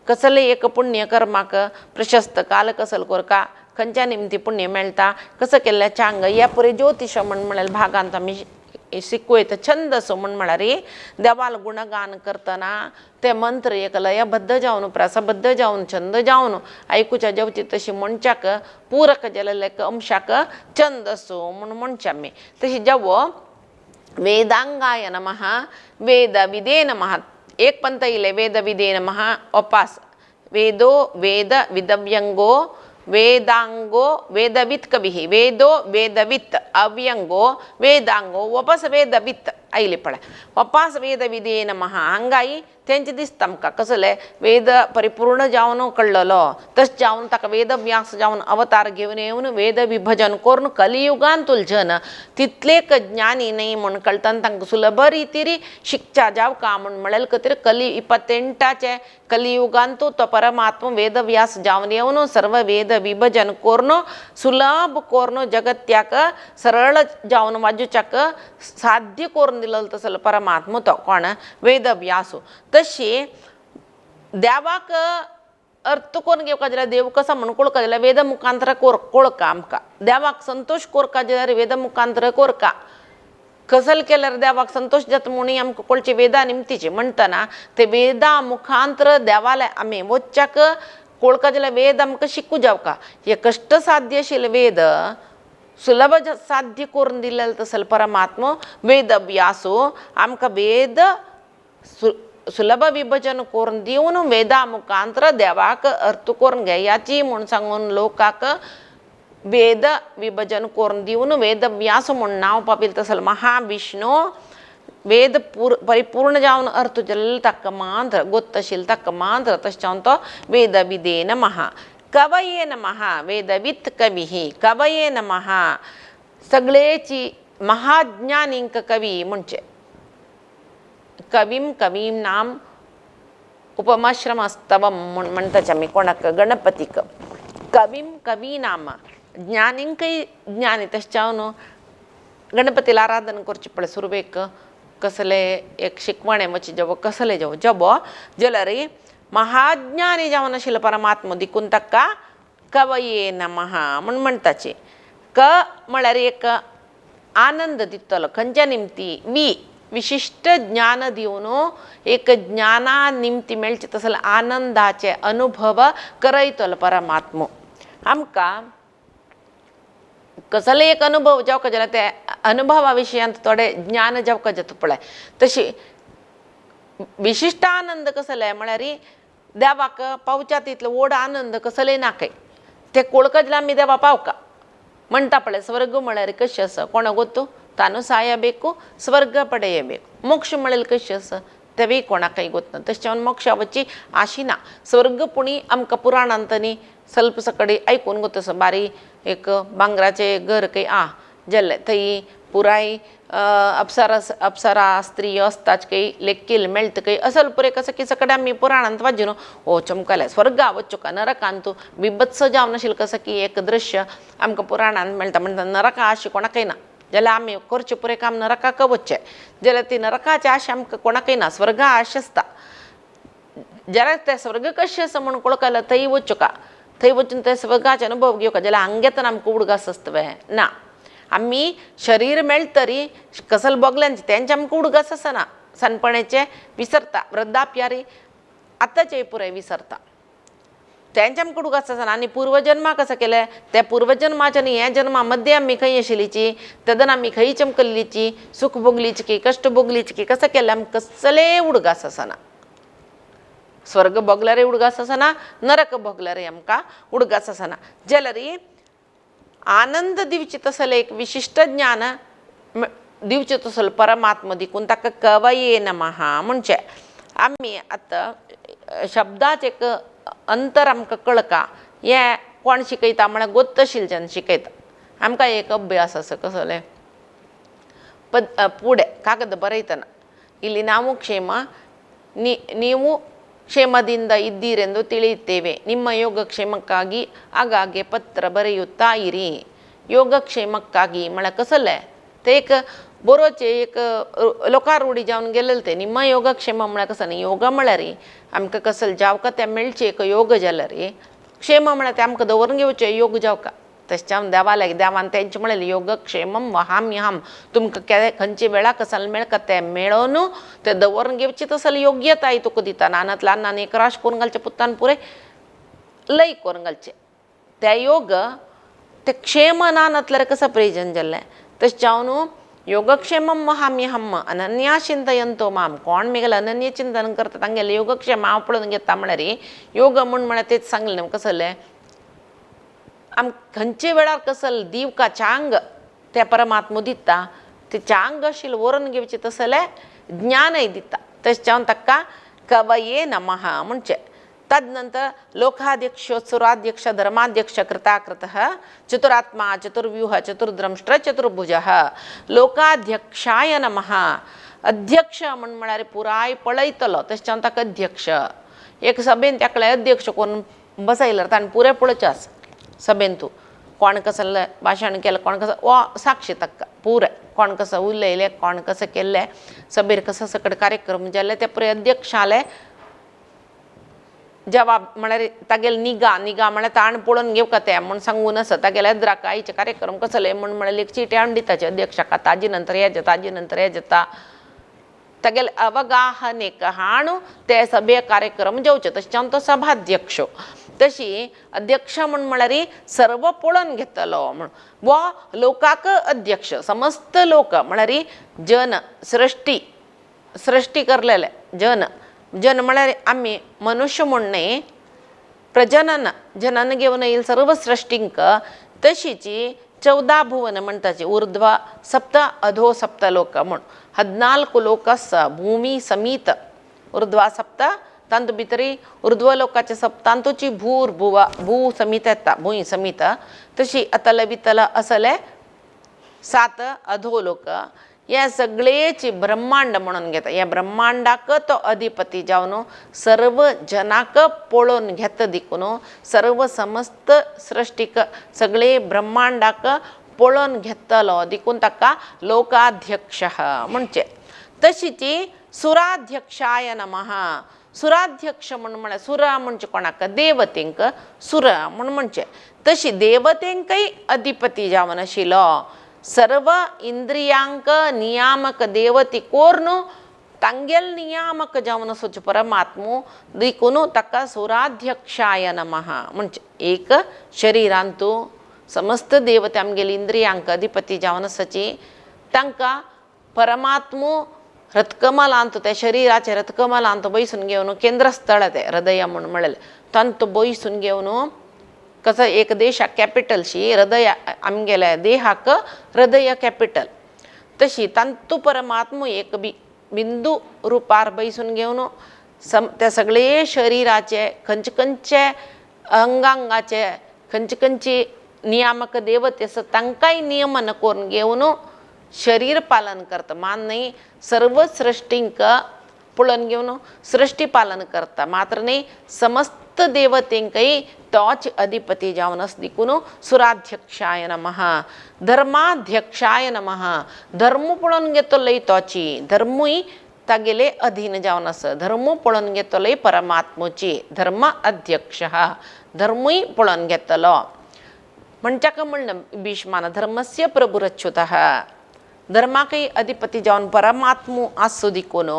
कसलें एक पुण्य कर्माक प्रशस्त काल कसलो कोरका खंयच्या निमती पुण्य मेळटा कसो केल्ल्या चांग ह्या पुराय ज्योतिश म्हण म्हळ्यार भागांत आमी शिकयता. छंदस म्हण म्हळ्यार देवाल गुणगान करतना ते मंत्र एक लयबद्ध जावन प्रासबद्ध जावन छंद जावन आयकुच्या जेवची तशी म्हणच्याक पूरक जालेले अंशाक छंदस म्हूण म्हणचे आमी. तशी जेव वेदांगाय नमः वेदविदे नमः एक पंत येयले वेदविदे नमः ओपास वेदो वेद विदव्यंगो वेदांगो वेदवित् कविः वेदो वेदवित् अव्यंगो वेदांगो वपस वेदवित् आयली पळय वपास वेदविदे नमः हांगाय तेंचे दिसता आमकां कसलें वेद परिपूर्ण जावन कळ्ळलो तशें जावन ताका वेदव्यास जावन अवतार घेवन येवन वेद विभजन करून कलियुगांतुल जन तितलेक ज्ञानी न्हय म्हूण कळटा आनी तांकां सुलभ रितीर शिकच्या जावका म्हूण म्हळ्यार खातीर कली 28 कलियुगांतू तो परमात्मा वेदव्यास जावन येवन सर्व वेद विभजन करून सुलभ करून जगत्याक सरळ जावन वाजूच्याक साध्य करून दिलेलो तसलो परमात्मा तो कोण वेदव्यासू. तशी देवाक अर्थ करून घेवका जाल्यार देव कसो म्हूण कोळका जाल्यार वेद मुखांतर कोळका आमकां देवाक संतोश कोरका जाल्यार वेद मुखांतर कोरका कसल केल्यार देवाक संतोश जाता म्हूण आमकां कोळचे वेदा निमतीचे म्हणटना ते वेदा मुखांतर देवाले आमी वच्च्याक कोळका जाल्यार वेद आमकां शिकू जावका. हे कश्ट साध्य आशिल्ले वेद सुलभ साध्य करून दिलेलो तसलो परमात्मा वेदव्यासो आमकां वेद सुलभ विभजन करून दिवन वेदा मुखांतर देवाक अर्थ करून घेयाची म्हूण सांगून लोकाक वेद विभजन करून दिवन वेदव्यास म्हूण नांव पाविल्लें तसलो महाविष्णू वेद परिपूर्ण जावन अर्थ जाल्लो ताका मात्र गोत्त आशिल्लो ताका मात्र तशें जावन तो वेदविदे नमः. कवये नमः वेदवित् कविः कवये नमः सगळेची महाज्ञानींक कवी म्हणचे कवीम कवीम नाम उपमाश्रमस्तवम म्हूण म्हणटाचे आमी कोणाक गणपतीक कवीम कवी नाम ज्ञानींकय ज्ञानी. तशें जावन गणपतीला आराधन करचें पळय सुरवेक कसले एक शिकवणे वचचे जब कसले जब जब जाल्यार महाज्ञानी जावन आशिल्लो परमात्मा देखून ताका कवये नमः म्हूण म्हणटाचे. क म्हळ्यार एक आनंद दितलो खंयच्या निमती वी विशिश्ट ज्ञान दिवन एक ज्ञाना निमती मेळचे तसलो आनंदाचे अनुभव करयतलो परमात्मा. आमकां कसले एक अनुभव जावका जाल्यार ते अनुभवा विशयांत थोडे ज्ञान जावका जाता पळय तशी विशिश्ट आनंद कसले म्हळ्यार देवाक पावच्या तितलो व्हड आनंद कसले ना खंय ते कोळका जाल्यार आमी देवा पावका म्हणटा पळय. स्वर्ग म्हळ्यार कशें आसा कोणा गोत्तू तानू सायಬೇಕು स्वर्ग पಡೆಯಬೇಕು. मोक्ष म्हळ्यार कशें आसा तेवूय कोणाकय गोतना तशें जावन मोक्षावची आशिना. स्वर्ग पुणी आमकां पुराणांतनी सल्प सकडी आयकून गोत आसा बारी एक भांगराचें घर खंय आ जाल्लें थंय पुराय अप्सरा अप्सरा स्त्री असताच खंय लेखील मेळटा खंय असल पुराय कसो की सगळें आमी पुराणांत वाचून हो चमकले स्वर्गा वचूका नरकांत बिभत्स जावन आशिल्लें कसो की एक दृश्य आमकां पुराणांत मेळटा. म्हणटा नरका आशी कोणाकय ना जाल्यार आमी करचें पुराय काम नरकाक वचचें जाल्यार ती नरकाची आशा आमकां कोणाकय ना स्वर्गा आश आसता. जाल्यार ते स्वर्ग कशें आसा म्हूण कोळकले थंय वचूका थंय वचून ते स्वर्गाचे अनुभव घेवका जाल्यार हांगा येतना आमकां उडगास आसता वे ना. आमी शरीर मेळटरी कसल बोगल्यांचे तेंचे आमकां उडगास आसना सानपणाचे विसरता वृद्धाप्यारी आतांचे पुराय विसरता तेंचे आमकां उडगास आसना. आनी पुर्वजन्मा कसो केलें त्या पुर्वजन्माच्या आनी ह्या जन्मा मध्ये आमी खंय आशिल्लीची तेदना आमी खंय चमकल्लीची सुख भोगलीची की कश्ट भोगलीची की कसो केलें आमकां कसले उडगास आसना. स्वर्ग भोगल्यारय उडगास आसना, नरक भोगल्यारय आमकां उडगास आसना. जाल्यार आनंद दिवचे तसलें एक विशिश्ट ज्ञान दिवचें तसलो परमात्मा देखून ताका कवये नमः म्हणचें. आमी आतां शब्दाचें एक अंतर आमकां कळका. हें कोण शिकयता म्हळ्यार गोत्तशील जन शिकयता. आमकां एक अभ्यास आसा कसलें फुडें कागद बरयतना ಇಲ್ಲಿ ನಾವು ಕ್ಷೇಮ ನೀವು ಕ್ಷೇಮದಿಂದ ಇದ್ದೀರೆಂದು ತಿಳಿಯುತ್ತೇವೆ, ನಿಮ್ಮ ಯೋಗಕ್ಷೇಮಕ್ಕಾಗಿ ಆಗಾಗ್ಗೆ ಪತ್ರ ಬರೆಯುತ್ತಾ ಇರಿ. ಯೋಗಕ್ಷೇಮಕ್ಕಾಗಿ म्हळ्यार कसलें तें एक बरोवचें एक लोकां रुढी जावन गेलेलें तें. निम्मा योगक्षेम म्हळ्यार कसलें, योग म्हळ्यार आमकां कसलें जावका तें मेळचें एक योग जाल्यार, क्षेम म्हळ्यार तें आमकां दवरून घेवचें योग जावका. तशें जावन देवा लागीं देवान तेंचें म्हणलें योगक्षेमम वहाम्यहम, तुमकां खंयच्या वेळा कसलें मेळका तें मेळोवन तें दवरून घेवचें तसलें योग्यताय तुका दिता. नानांतल्या अन्नान एक राश करून घालचें पुतान पुरें लय करून घालचें त्या योग तें क्षेम ना नासल्यार कसो प्रयोजन जाल्लें. तशें जावन योगक्षेमम वहाम्यहम अनन्या चिंतयंतो माम, कोण मेगेलें अनन्य चिंतन करता तांगेलें योगक्षेम हांव पळोवन घेता म्हळ्यार योग म्हूण म्हळ्यार तेच सांगलें न्हू कसलें आम खंयचे वेळार कसल दिवका चांग त्या परमात्मो दिता, ते चांग अशील व्हरून घेवचें तसलें ज्ञानय दिता. तशें जावन ताका कवये नमः म्हणचें. तदनंतर लोकाध्यक्ष सुराध्यक्ष धर्माध्यक्ष कृताकृतः चतुरात्मा चतुर्व्यूह चतुर्द्रंष्ट्र चतुर्भुजः. लोकाध्यक्षाय नमः. अध्यक्ष म्हण म्हळ्यार पुराय पळयतलो, तशें जावन ताका अध्यक्ष. एक सभेन ताका अध्यक्ष करून बसयल्यार ताणें पुरें पळोवचें आसा. सभेन तूं कोण कसलें भाशण केलें, कोण कसो वो साक्षी ताका पुरें कोण कसो उलयलें, कोण कसो केल्लें, सभेर कसो सकट कार्यक्रम जाल्ले ते पुरें अध्यक्षाले जवाब म्हळ्यार तागेले निगा निगा म्हळ्यार ताण पळोवन घेवका तें म्हूण सांगून आसा. तागेले अद्राक आयचे कार्यक्रम कसले म्हूण म्हळ्यार एक चिटी हाडून दिताचे अध्यक्षाक, ताजे नंतर हें जाता, ताजे नंतर हें जाता. तागेले अवगाहनेक हाणू ते सभे कार्यक्रम जेवचे. तशें जावन तो सभाध्यक्ष. तशी अध्यक्ष म्हूण म्हळ्यार सर्व पळोवन घेतलो म्हूण वो लोकाक अध्यक्ष, समस्त लोक म्हळ्यार जन सृश्टी सृश्टी करलेले जन. जन म्हळ्यार आमी मनुष्य म्हूण न्हय, प्रजनन जनन घेवन येयल सर्व सृश्टींक. तशीची 14 भुवन म्हणटाची, उर्ध्व सप्त अधो सप्त लोक म्हूण 14 लोक आसा. भूमी समीत उर्ध्वा सप्त, तांतू भितरी उर्ध्व लोकाचे सप्तांतूची भूर भुवा भू समीत येता, भूंय समीत. तशी अतल वितल असले 7 अधोलोक. हे सगळेची ब्रह्मांड म्हणून घेता. ह्या ब्रह्मांडाक तो अधिपती जावन सर्व जनाक पळोवन घेता देखून सर्व समस्त सृश्टीक सगळे ब्रह्मांडाक पळोवन घेतलो देखून ताका लोकाध्यक्ष म्हणचें. तशीची सुराध्यक्षाय नमः. सुराध्यक्ष म्हूण म्हळ्यार सुरा म्हणजे कोणाक देवतेंक सुर म्हूण म्हणचें. तशी देवतेंकय अधिपती जावन आशिल्लो सर्व इंद्रियांक नियामक देवती कोर्न तांगेल नियामक जावन आसचो परमात्मो देखून ताका सुराध्यक्षाय नमः म्हणजे एक शरिरांतू समस्त देवते आमगेली इंद्रियांक अधिपती जावन आसाची तांकां परमात्मो रथकमलांत त्या शरिराचे रथकमलांत बैसून घेवन केंद्रस्थळ तें हृदय म्हूण म्हणलें तांतू बैसून घेवन कसं एक देशाक कॅपिटलशी हृदय आमगेल्या देहाक हृदय कॅपिटल तशी तांतू परमात्मो एक बिंदू रुपार बैसून घेवन त्या सगळे शरिराचे खंयचे खंयचे अंगांगाचे खंयचे खंयचे नियामक देवते आसा तांकांय नियमन करून घेवन शरीर पालन करता. मान न्ही सर्व सृश्टींक पळोवन घेवन सृश्टी पालन करता, मात्र न्ही समस्त देवतेंकय तोच अधिपती जावन आसा देखून सुराध्यक्षाय नमः. धर्माध्यक्षाय नमः. धर्म पळोवन घेतलोय तोची, धर्मूय तागेले अधीन जावन आसा. धर्म पळोवन घेतलोय परमात्मोची, धर्म अध्यक्ष धर्मूय पळोवन घेतलो. म्हणच्याक म्हणलें भीष्मान धर्मस्य प्रभुरच्युतः. धर्माकय अधिपती जावन परमात्मो आसूं देखून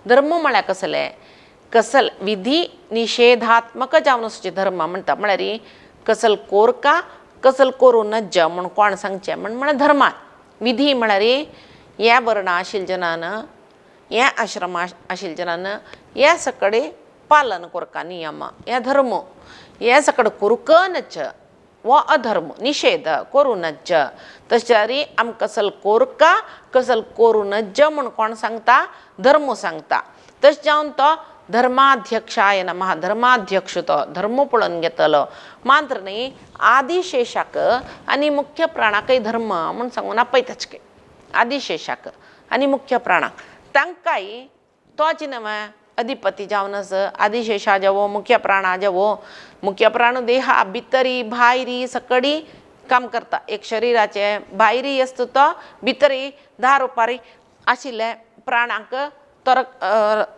धर्म म्हळ्यार कसलें कसल विधी निशेधात्मक जावन आसचे धर्म म्हणटा. म्हळ्यार कसल कोरका कसल करूं नज्ज म्हूण कोण सांगचें म्हण म्हळ्यार धर्मान विधी म्हळ्यार ह्या वर्णा आशिल्ल्या जनान, ह्या आश्रमा आशिल्ल्या जनान ह्या सकडे पालन कोरका नियम हे धर्म हे सकड कोरकनच वो अधर्म निशेध करूं नज. तशें जाल्यार आमकां कसल कोरका कसल करूं नज म्हूण कोण सांगता धर्म सांगता. तशें जावन तो धर्माध्यक्षाय नमः धर्माध्यक्ष तो धर्म पळोवन घेतलो. मात्र न्ही आदिशेशाक आनी मुख्य प्राणाकय धर्म म्हूण सांगून आपयताच आदिशेशाक आनी मुख्य प्राणाक तांकांय तोच न्हय अधिपती जावन आसा आदिशेशा जावो मुख्य प्राणा जावो. मुख्य प्राण देहा भितरी भायरी सकडी काम करता. एक शरिराचे भायरी आसता तो भितरी धा रुपारी आशिल्ले प्राणांक तो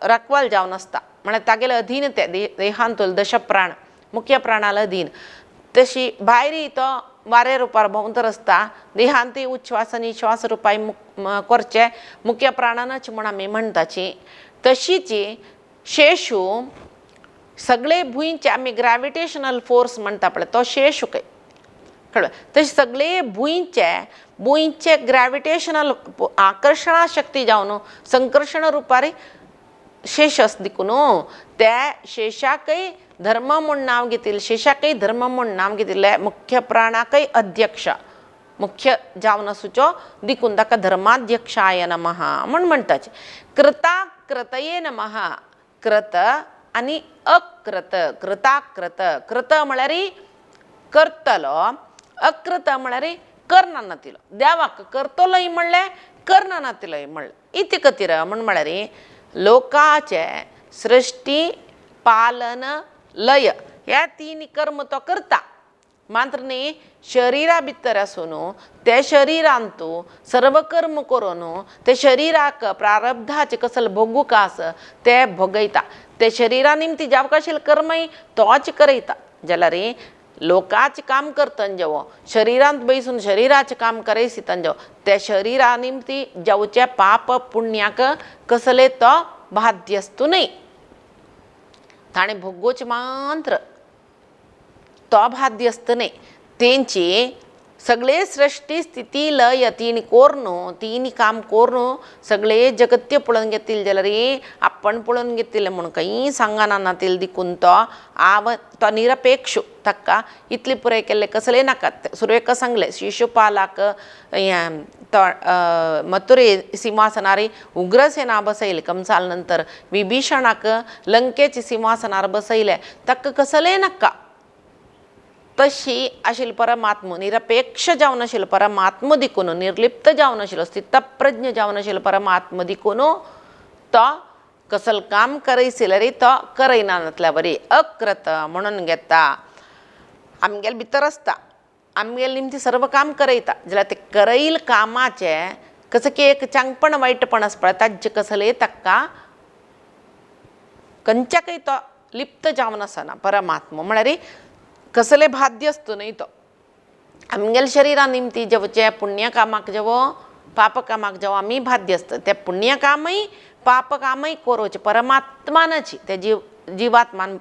रखवाल जावन आसता म्हळ्यार तागेले अधीन ते देहांतुल दशप्राण मुख्य प्राणाला अधीन. तशी भायरी तो वारे रुपार भोंवतर आसता देहांतूय उच्छ्वास आनी श्वास रुपाय करचे मुख्य प्राणानच म्हूण आमी म्हणटाची. तशीच शेशू सगळे भुंयचे आमी ग्रॅविटेशनल फोर्स म्हणटा पळय तो शेशू खंय कळ्ळें. तशें सगळे भुंयचे भुंयचे ग्रॅविटेशनल आकर्शणा शक्ती जावन संकर्शण रुपार शेश आसा देखून त्या शेशाकय धर्म म्हूण नांव घेतिल्लें शेशाकय धर्म म्हूण नांव घेतिल्लें मुख्य प्राणाकय अध्यक्ष मुख्य जावन आसूचो देखून ताका धर्माध्यक्षाय नमः म्हूण म्हणटाचे. कृताकृतये नमः कृत आनी अकृत कृताकृत कृत म्हळ्यार करतलो अकृत म्हळ्यार करना नातिलो देवाक करतलोय म्हणलें करना नातिलोय म्हणलें. इति खातीर म्हूण म्हळ्यार लोकाचे सृश्टी पालन लय ह्या तीन कर्म तो करता. मात्र न्ही शरिरा भितर आसून त्या शरिरांतू सर्व कर्म करून ते शरिराक प्रारब्धाचे कसल भोगूंक आसा ते भोगयता. ते शरिरा निमती जावंक आशिल्लें कर्मय तोच करयता. जाल्यार लोकाचें काम करतना जेवो शरिरांत बैसून शरिराचें काम करयसितना जेवो त्या शरिरा निमती जावचे पाप पुण्याक कसले तो बाध्यस्तू न्हय ताणें भोगोवचें मात्र तो बाध्यस्त न्हय. तेंची सगळे सृश्टी स्थिती लय तिणी कोरून तिणी काम कोरून सगळे जगत्य पळोवन घेतिल्लें जाल्यार आपण पळोवन घेतिल्लें म्हूण खंय सांगना नातिल्लें देखून तो आव तो निरपेक्ष ताका इतलें पुराय केल्लें कसलें नाका. सुरवेक सांगलें शिशुपालाक हें तो मथुरे सिंहासनार उग्रसेना बसयले कंसाल नंतर विभीषणाक लंकेच्या सिंहासनार बसयलें ताका कसलें नाका. तशी आशिल्लो परमात्म निरपेक्ष जावन आशिल्लो परमात्म देखून निर्लिप्त जावन आशिल्लो स्थितप्रज्ञ जावन आशिल्लो परमात्म देखून तो कसल काम करयशिल्लो रे तो करयना नासल्या बरी अकृत म्हणून घेता. आमगेले भितर आसता आमगेले निमती सर्व काम करयता जाल्यार ते करयल कामाचें कसं की एक चांगपण वायटपण आसता पळय ताजें कसलें ताका खंयच्याकय तो लिप्त जावन आसना परमात्मा म्हळ्यार कसले बाध्य आसता न्हय तो. आमगेले शरिरा निमती जेवचें पुण्य कामाक जेवो पाप कामाक जेवो आमी बाध्य आसता तें पुण्य कामय पाप कामय करोचें परमात्मानच ते जीव जिवात्मान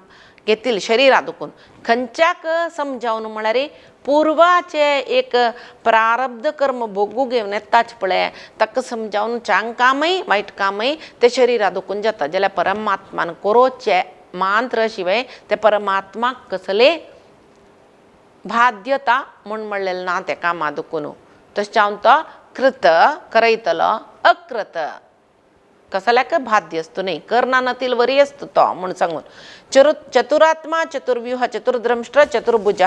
घेतिल्लें शरिरा दुखून खंयच्याक समजावन म्हळ्यार पुर्वाचें एक प्रारब्ध कर्म भोगू घेवन येताच पळय ताका समजावन चांग कामय वायट कामय तें शरिरा दुखून जाता. जाल्यार परमात्मान करोचें मात्र शिवाय ते परमात्माक कसले बाध्यता म्हूण म्हणलेलें ना तें कामा दुखून. तशें जावन तो कृत करयतलो अकृत कसल्याक बाध्य आसता न्हय करना नातिल्ले वरी आसता तो म्हूण सांगून. चतुरात्मा चतुर्व्यूह चतुर्द्रंष्ट्र चतुर्भुज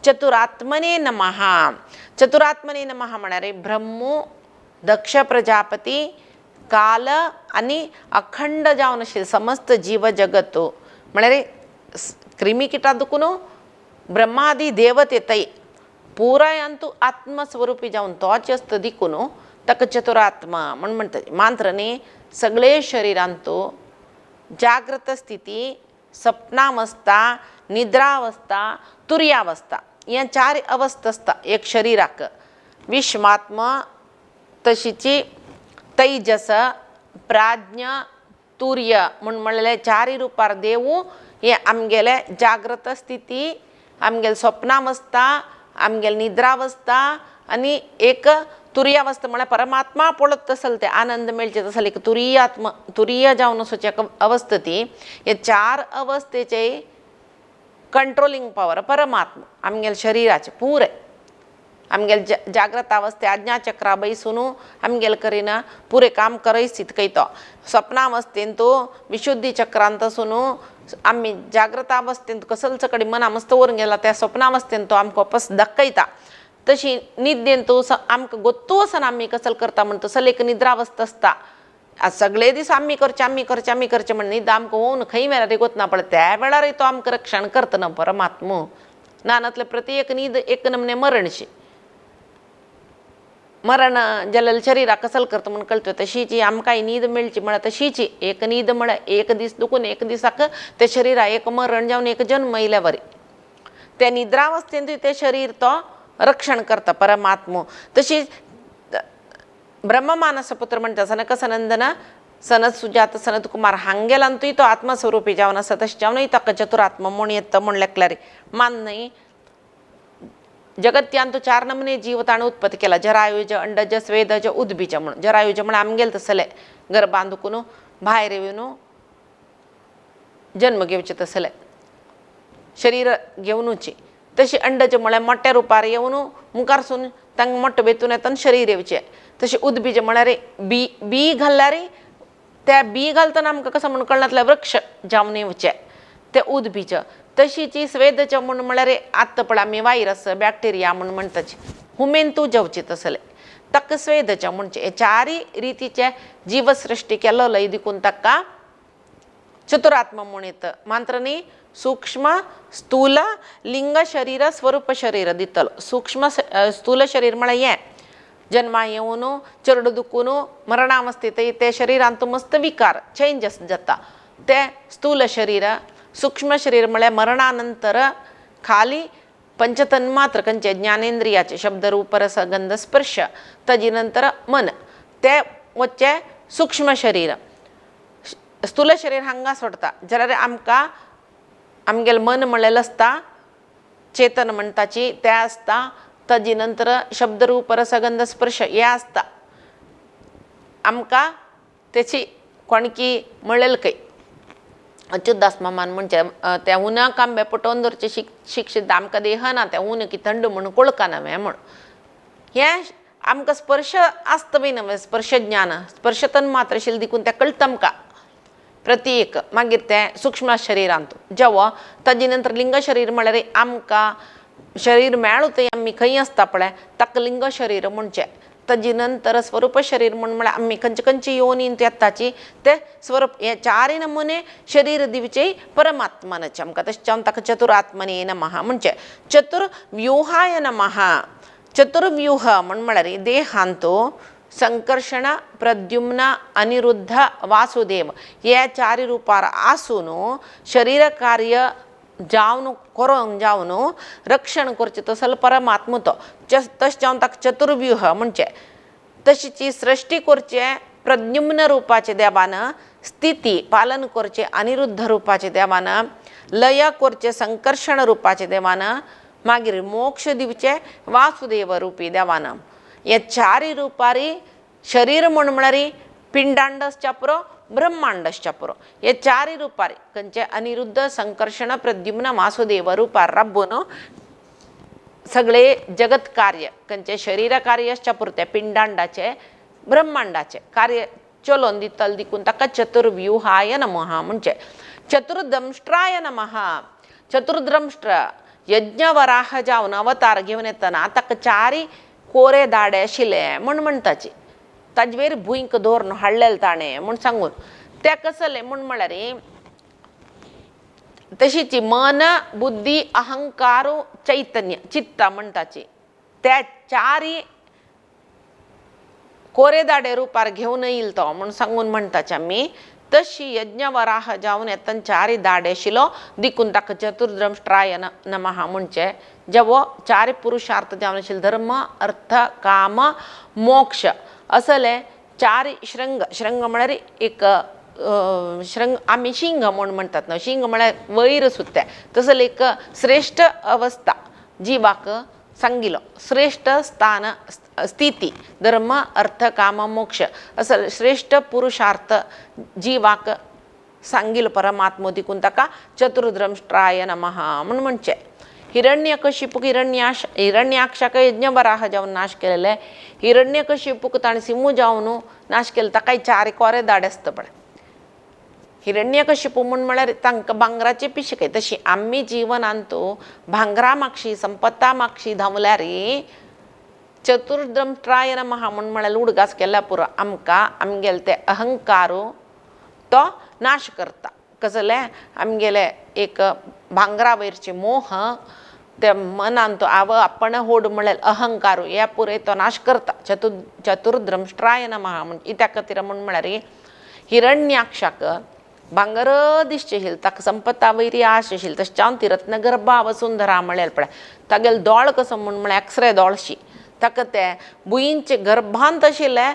चतुरात्मने नमः. चतुरात्मने नमः म्हळ्यार ब्रह्मो दक्ष प्रजापती काल आनी अखंड जावन आशिल्लें समस्त जीव जगत म्हळ्यार क्रिमिकिटा दुखून ब्रह्मादी देवतेतय पुरायांतू आत्मस्वरुपी जावन तोच आसता देखून ताका चतुरात्मा म्हूण म्हणटा. मात्र न्ही सगळे शरिरांतू जागृत स्थिती सपनावस्था निद्रावस्था तुर्यावस्था ह्या चार अवस्था आसता एक शरिराक. विश्वात्मा तशीची तैजस प्राज्ञ तुर्य म्हूण म्हणलेले चारी रुपार देवू हे आमगेले जागृत स्थिती आमगेले स्वप्नावस्था आमगेले निद्रावस्था आनी एक तुर्यावस्था म्हळ्यार परमात्मा पळत तसल ते आनंद मेळचे तसल एक तुरीयात्म तुरीय जावन वचूची एक अवस्था ती. हे चार अवस्थेचे कंट्रोलिंग पावर परमात्मा आमगेले शरिराचे पुरे आमगेले जाग्रत अवस्थे आज्ञाचक्रा बैसून आमगेले करिना पुरे काम करयस इतकयतो. स्वप्नावस्थेंतू विशुद्धी चक्रांत आमी जाग्रत अवस्थेंत कसलच कडेन मना मस्त वरून गेला त्या स्वप्नावस्थेंत तो आमकां वापस दाखयता. तशी निद्देंतू आमकां गोत्तू आसना आमी कसल करता म्हण तसले एक निद्रावस्था आसता. सगळे दीस आमी करचे आमी करचे आमी करचे म्हण न्हिद आमकां होवन खंय वेळार गोतना पळय त्या वेळारय तो आमकां रक्षण करतना परमात्मो. नानातले प्रति एक न्हीद एक नमने मरणशी मरण जाल्लें शरीराक कसल करता म्हूण कळटा तशीची आमकां न्हीद मेळची म्हळ्यार तशीची एक न्हीद म्हळ्यार एक दीस दुखून एक दिसाक ते शरीराक एक मरण जावन एक जन्म येयल्या वरी त्या निद्रावस्थेंतूय तें शरीर तो रक्षण करता परमात्मो. तशीच ब्रह्ममानसपुत्र म्हणटा सनक सनंदन सनत सुजात सनत कुमार हांगेलांतूय तो आत्मस्वरुपी जावन आसा. तशें जावनूय ताका चतुरात्म म्हूण येता म्हूण लेखल्यार मान न्हय. जगत्यांत चार नमने जीव ताणें उत्पत्ती केला जरायुज अंडज स्वेदज उद्बीज म्हणून. जरायुज म्हळ्यार आमगेले तसले गर्भान दुखून भायर येवन जन्म घेवचे तसले शरीर घेवनुची. तशी अंडज म्हळ्यार मोठ्या रुपार येवन मुखारसून तांकां मोठो बेतून येता शरीर येवचें. तशें उद्बीज म्हळ्यार बी बी घाल्यार त्या बी घालतना आमकां कसो म्हूण कळनातलें वृक्ष जावन येवचें तें उद्बीज. तशीची स्वेदज म्हूण म्हळ्यार आतां पळय आमी वायरस बॅक्टेरिया म्हूण म्हणटाची हुमेन तूं जेवचे तसले ताका स्वेदज म्हणचे. हे चारय रितीचे जीवसृश्टी केल्लो देखून ताका चतुरात्म म्हूण येता. मात्र न्ही सूक्ष्म स्थूल लिंग शरीर स्वरूप शरीर दितलो. सूक्ष्म स्थूल शरीर म्हळ्यार हें जन्मा येवन चरड दुखून मरणावस्थेंत ते शरिरांत मस्त विकार चेंजस जाता ते स्थूल शरीर. सूक्ष्म शरीर म्हळ्यार मरणा नंतर खाली पंचतन्मात्र खंयचे ज्ञानेंद्रियाचे शब्द रूप रस गंध स्पर्श ताजे नंतर मन ते वच्चें सूक्ष्म शरीर. स्थूल शरीर हांगा सोडता जाल्यार आमकां आमगेलें मन म्हणलेलें आसता चेतन म्हणटाची तें आसता. ताजे नंतर शब्द रूप रस गंध स्पर्श हें आसता. आमकां तेची कोणकी म्हणलेलें खंय अच्युतदास मामान म्हणचें त्या उनाक आंबे पटोवन दवरचें शिक्षित आमकां देहना त्या ऊन की थंड म्हूण कोळकाना हें म्हूण हें आमकां स्पर्श आसता बी न्हय स्पर्श ज्ञान स्पर्श तन्मात्र आशिल्लें देखून तें कळटा आमकां प्रत्येक. मागीर तें सूक्ष्म शरिरांत जेवो ताजे नंतर लिंग शरीर म्हळ्यार आमकां शरीर मेळ्ळो थंय आमी खंय आसता पळय ताका लिंग शरीर म्हणचें. ताजे नंतर स्वरूप शरीर म्हूण म्हळ्यार आमी खंयचे खंयचे योनींत येताची ते स्वरूप. हे चारय नमुने शरीर दिवचे परमात्मानाचे आमकां. तशें जावन ताका चतुरात्मने नमः म्हणचें. चतुर्व्यूहाय नमः. चतुर्व्यूह म्हूण म्हळ्यार देहांत संकर्षण प्रद्युम्न अनिरुद्ध वासुदेव हे चार रुपार आसून शरीर कार्य जावन करोंक जावन रक्षण करचें तसलो परमात्मा तो. तशें जावन ताका चतुर्व्यूह म्हणचें. तशीची सृश्टी करचें प्रद्युम्न रुपाचे देवान, स्थिती पालन करचें अनिरुद्ध रुपाचे देवान, लय करचें संकर्षण रुपाचे देवान, मागीर मोक्ष दिवचें वासुदेव रुपी देवान. हे चारय रुपारी शरीर म्हूण म्हळ्यार पिंडांडसच्या पुरो ब्रह्मांडसच्या पुरो हे चारय रुपारी खंयचे अनिरुद्ध संकर्षण प्रद्युम्न वासुदेव रुपार राबून सगळे जगत कार्य खंयचे शरीर कार्यच्या पुरतें पिंडांडाचें ब्रह्मांडाचें कार्य चलोवन दितले देखून ताका चतुर्व्यूहाय नमः म्हणचें. चतुर्दंष्ट्राय नमः. चतुर्द्रंष्ट्र यज्ञवराह जावन अवतार घेवन येतना ताका चारय कोरे दाडे आशिल्ले म्हूण म्हणटाची. ताजे वयर भुंयक दवरून हाडलेलें ताणें म्हूण सांगून तें कसलें म्हूण म्हळ्यार तशीच मन बुद्धी अहंकार चैतन्य चित्त म्हणटाची त्या चारय कोरे दाडे रुपार घेवन येयल तो म्हूण सांगून म्हणटाचे आमी. तशी यज्ञवराह जावन येतना चारय दाडे आशिल्लो देखून ताका चतुर्द्रंष्ट्राय नमः म्हणचें. जेवो चार पुरुषार्थ जावन आशिल्ले धर्म अर्थ काम मोक्ष असले चार शृंग. शृंग म्हळ्यार एक शृंग आमी शिंग म्हूण म्हणटात न्हू शिंग म्हळ्यार वयर सुत्ते तसले एक श्रेश्ठ अवस्था जिवाक सांगिल्लो श्रेश्ठ स्थान स्थिती धर्म अर्थ काम मोक्ष असो श्रेश्ठ पुरुषार्थ जिवाक सांगिल्लो परमात्मो देखून ताका चतुर्द्रंष्ट्राय नमः म्हूण म्हणचें. हिरण्यकशिपूक हिरण्याक्षाक यज्ञवराह जावन नाश केलेले, हिरण्यकशिपूक ताणें सिंह जावन नाश केले, ताकाय चार कोरे दाड आसता पळय. हिरण्यकशिपू म्हूण म्हळ्यार तांकां भांगराची पिशें तशी आमी जिवनांत भांगरा मागशी संपत्ता मागशी धांवल्यार चतुर्द्रंष्ट्राय नमः म्हूण म्हळ्यार उडगास केल्यार पुरो आमकां आमगेले ते अहंकारू तो नाश करता. कसले आमगेले एक भांगरा वयरचे मोह ते मनांत आव आपण होड म्हळ्यार अहंकारू ह्या पुराय तो नाश करता. चतुर्द्रंष्ट्राय नमः म्हूण कित्या खातीर म्हूण म्हळ्यार हिरण्याक्षाक भांगर दिसचें आशिल्लें, ताका संपत्ता वयरी आश आशिल्ली, तशें जावन ती रत्नगर्भा वसुंधरा म्हळ्यार पळय तागेलो दोळ कसो म्हूण म्हळ्यार एक्सरे दोळशी, ताका ते भुंयचे गर्भांत आशिल्ले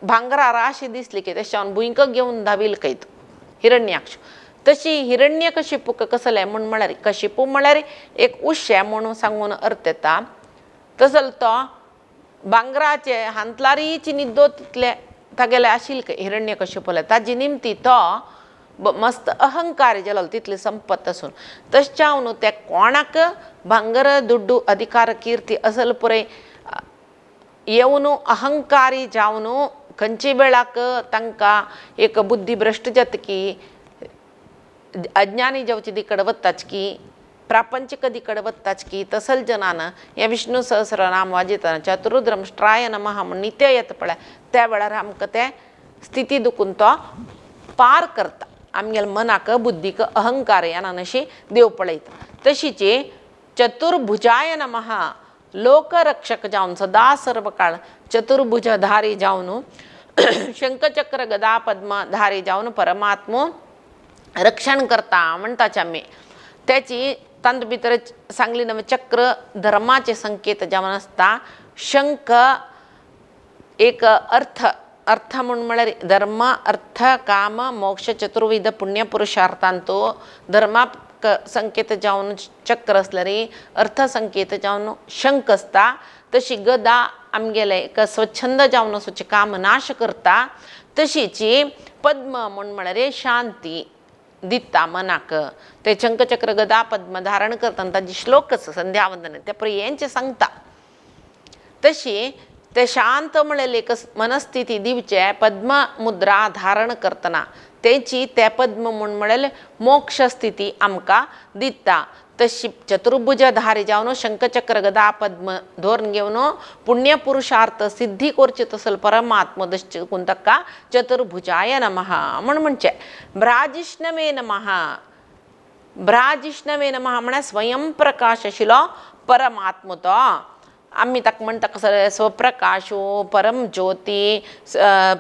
भांगरा राशी दिसली की तशें जावन भुंयक घेवन धांविल्लो खंय तो हिरण्याक्ष. तशी हिरण्यकशिपूक कसलें म्हूण म्हळ्यार कशिपू म्हळ्यार एक उशें म्हणून सांगून अर्थ येता. तसो तो भांगराचे हांतलारीची निद्दो तितले तागेले आशिल्ले हिरण्यकशिपूले, ताजी निमती तो मस्त अहंकार जालो तितली संपत्त आसून. तशें जावन ते कोणाक भांगर दुड्डू अधिकार किर्ती असल पुराय येवन अहंकारी जावन खंयचे वेळाक तांकां एक बुद्धी भ्रश्ट जाता की अज्ञानी जावचे दिकड वताच की प्रापंचीक दिकड वताच की तसल जनान हें विष्णु सहस्रनाम वाजयतना चतुर्द्रंष्ट्राय नमः म्हूण नित्य येता पळय त्या वेळार आमकां तें स्थिती दुखून तो पार करता. आमगेल्या मनाक बुद्धीक अहंकार येना अशी देव पळयता. तशीच चतुर्भुजाय नमः लोकरक्षक जावन सदा सर्व काळ चतुर्भुजधारी जावन शंखचक्र गदा पद्मधारी जावन परमात्मो रक्षण करता म्हणटाच आमी. त्याची तातूंत भितर सांगली नवे चक्र धर्माचे संकेत जावन आसता. शंख एक अर्थ अर्थ म्हूण म्हळ्यार धर्म अर्थ काम मोक्ष चतुर्विध पुण्य पुरुषार्थांत धर्माक संकेत जावन चक्र आसल्यार अर्थ संकेत जावन शंख आसता. तशी गदा आमगेले एक स्वच्छंद जावन वचून काम नाश करता. तशीच पद्म म्हूण म्हळ्यार शांती दिता मनाक. ते शंखचक्र गदा पद्म धारण करतना ताजी श्लोक आसा संध्यावंदन ते प्रियेंचे सांगता. तशी ते शांत म्हळ्यार एक मनस्थिती दिवचे पद्म मुद्रा धारण करतना तेची ते पद्म म्हूण म्हळ्यार मोक्ष स्थिती आमकां दिता. तशी चतुर्भुजधारी जावन शंखचक्र गदा पद्म धरून घेवन पुण्य पुरुषार्थ सिद्धी करचे तसल परमात्म दश्चिकून ताका चतुर्भुजाय नमः म्हूण म्हणचें. भ्राजिष्णवे नमः भ्राजिष्णवे नमः म्हळ्यार स्वयं प्रकाश आशिल्लो परमात्म तो. आमी ताका म्हणटा कसो स्वप्रकाशो परम ज्योती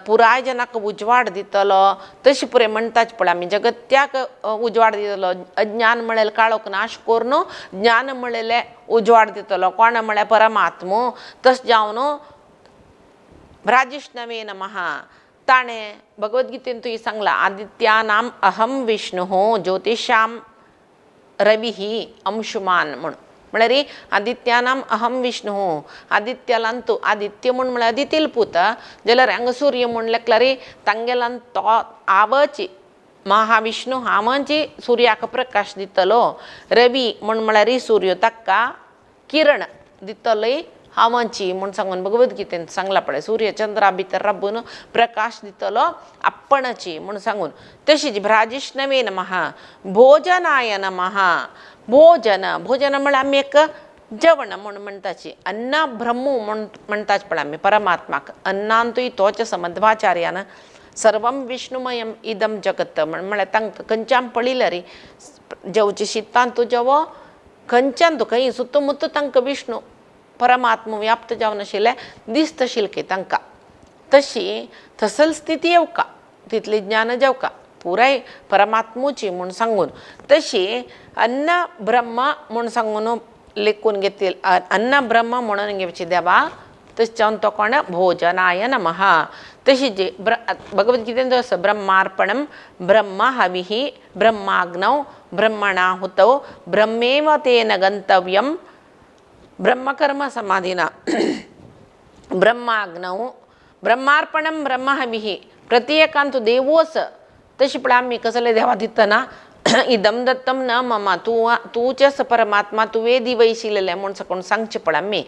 पुराय जनाक उजवाड दितलो तशें पुराय म्हणटाच पळय आमी जगत्याक उजवाड दितलो. अज्ञान म्हळ्यार काळोख नाश करून ज्ञान म्हळेलें उजवाड दितलो कोण म्हळ्यार परमात्मो. तशें जावन भ्राजिष्णवे नमः ताणें भगवद्गीतेंतूय सांगलां आदित्यानाम अहम विष्णु ज्योतिषाम रविः अंशुमान म्हूण. म्हळ्यार आदित्यानाम अहम विष्णु आदित्यालान तूं आदित्य म्हूण म्हळ्यार आदितील पूत जाल्यार हांगा सूर्य म्हूण लेखल्यार तांगेल्यान तो आवची महाविष्णू हांवची सुर्याक प्रकाश दितलो. रवी म्हूण म्हळ्यार सूर्य ताका किरण दितलोय हांवची म्हूण सांगून भगवद्गीतेन सांगलां पळय सूर्य चंद्रा भितर राबून प्रकाश दितलो आपणाची म्हूण सांगून. तशीच भ्राजिष्णवे नमः भोजनाय नमः भोजन भोजन म्हळ्यार आमी एक जेवण म्हूण म्हणटाची अन्न ब्रह्म म्हूण म्हणटाच पळय आमी परमात्माक अन्नांतूय तोच आसा. मध्वाचार्यान सर्वम विष्णुमयम इदम जगत म्हण म्हळ्यार तांकां खंयच्यान पळयल्यार जेवचे शितांतू जेवो खंयच्यान तूं खंय सुत्तू मुत्तू तांकां विष्णू परमात्मा व्याप्त जावन आशिल्लें दिसता आशिल्लें तांकां. तशी थसल स्थिती येवका तितली ज्ञान जेवका पुराय परमात्मूची म्हूण सांगून. तशी अन्न ब्रह्म म्हूण सांगून लेखून घेतील अन्न ब्रह्म म्हणून घेवची देवा तशें जावन तो कोण भोजनाय नमः. तशी जी भगवद्गीतेन आसा ब्रह्मार्पणम ब्रह्म हविः ब्रह्माग्नौ ब्रह्मणाहुतौ ब्रह्मेव तेन गंतव्यम ब्रह्मकर्म समाधिना ब्रह्माग्नौ ब्रह्मार्पणं ब्रह्महविः प्रत्येकांतु देवोस तशी पण आम्ही कसले देवा दितना इदम दत्तम न ममा तू तूचेच परमात्मा तुवे दिवैशिलेले म्हूण सकून सांगचे पण आम्ही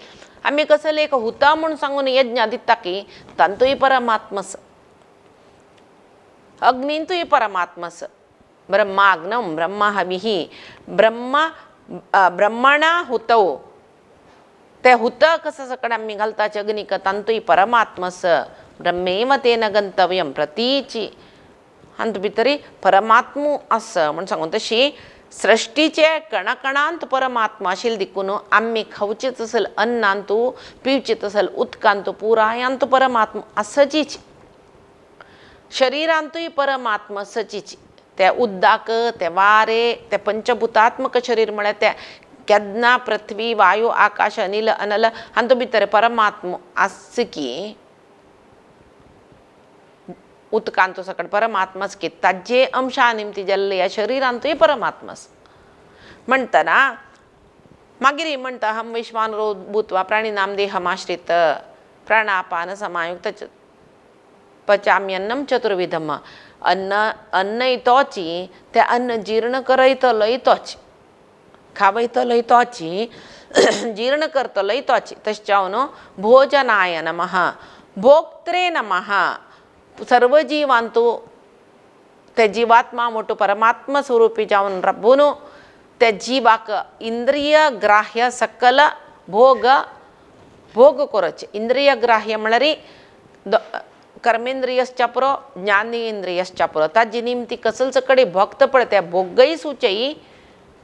आम्ही कसले एक हुता म्हूण सांगून यज्ञ दिता की तांतूय परमात्मस अग्नींतूय परमात्मस ब्रह्माग्नम ब्रह्महविः ब्रह्मा ब्रह्मणा हुतौ ते हुत कसं सकड आम्ही घालताचे अग्निक तांतूय परमात्मस ब्रह्मेव तेन गंतव्यम प्रतीची हातूंत भितरी परमात्मू आसा म्हूण सांगून तशी सृश्टीचे कणकणांत परमात्मा आशिल्ले देखून आमी खावचें तसल अन्नांतू पिवचें तसल उदकांतू पुरायांतू परमात्मा आसचीच शरिरांतूय परमात्मा आसचीच त्या उद्दाक ते वारे ते पंचभूतात्मक शरीर म्हळ्यार त्या केन्ना पृथ्वी वायू आकाश अनिल अनल हातूंत भितर परमात्मा आस की उदकांतू सकट परमात्माच की ताजे अंशा निमती जाल्ले ह्या शरिरांतूय परमात्मास म्हणटना मागीर म्हणटा हम विश्वानरो भूत्वा प्राणिनाम देहमाश्रित प्राणापान समायुक्त पचाम्यन्नम चतुर्विधम अन्न अन्न तोची ते अन्न जीर्ण करयतलोय तोच खावयतलोय तोची जीर्ण करतलोय तोची तशें जावन भोजनाय नमः भोक्त्रे नमः सर्व जिवांतू ते जिवात्मा मोटो परमात्मा स्वरूपी जावन रब्बून त्या जिवाक इंद्रिय ग्राह्य सकल भोग भोग करचे इंद्रिय ग्राह्य म्हळ्यार कर्मेंद्रियश्चा पुरो ज्ञानेंद्रियश्चा पुरो ताजी निमती कसलच कडेन भक्त पळय त्या भोगय सुचयी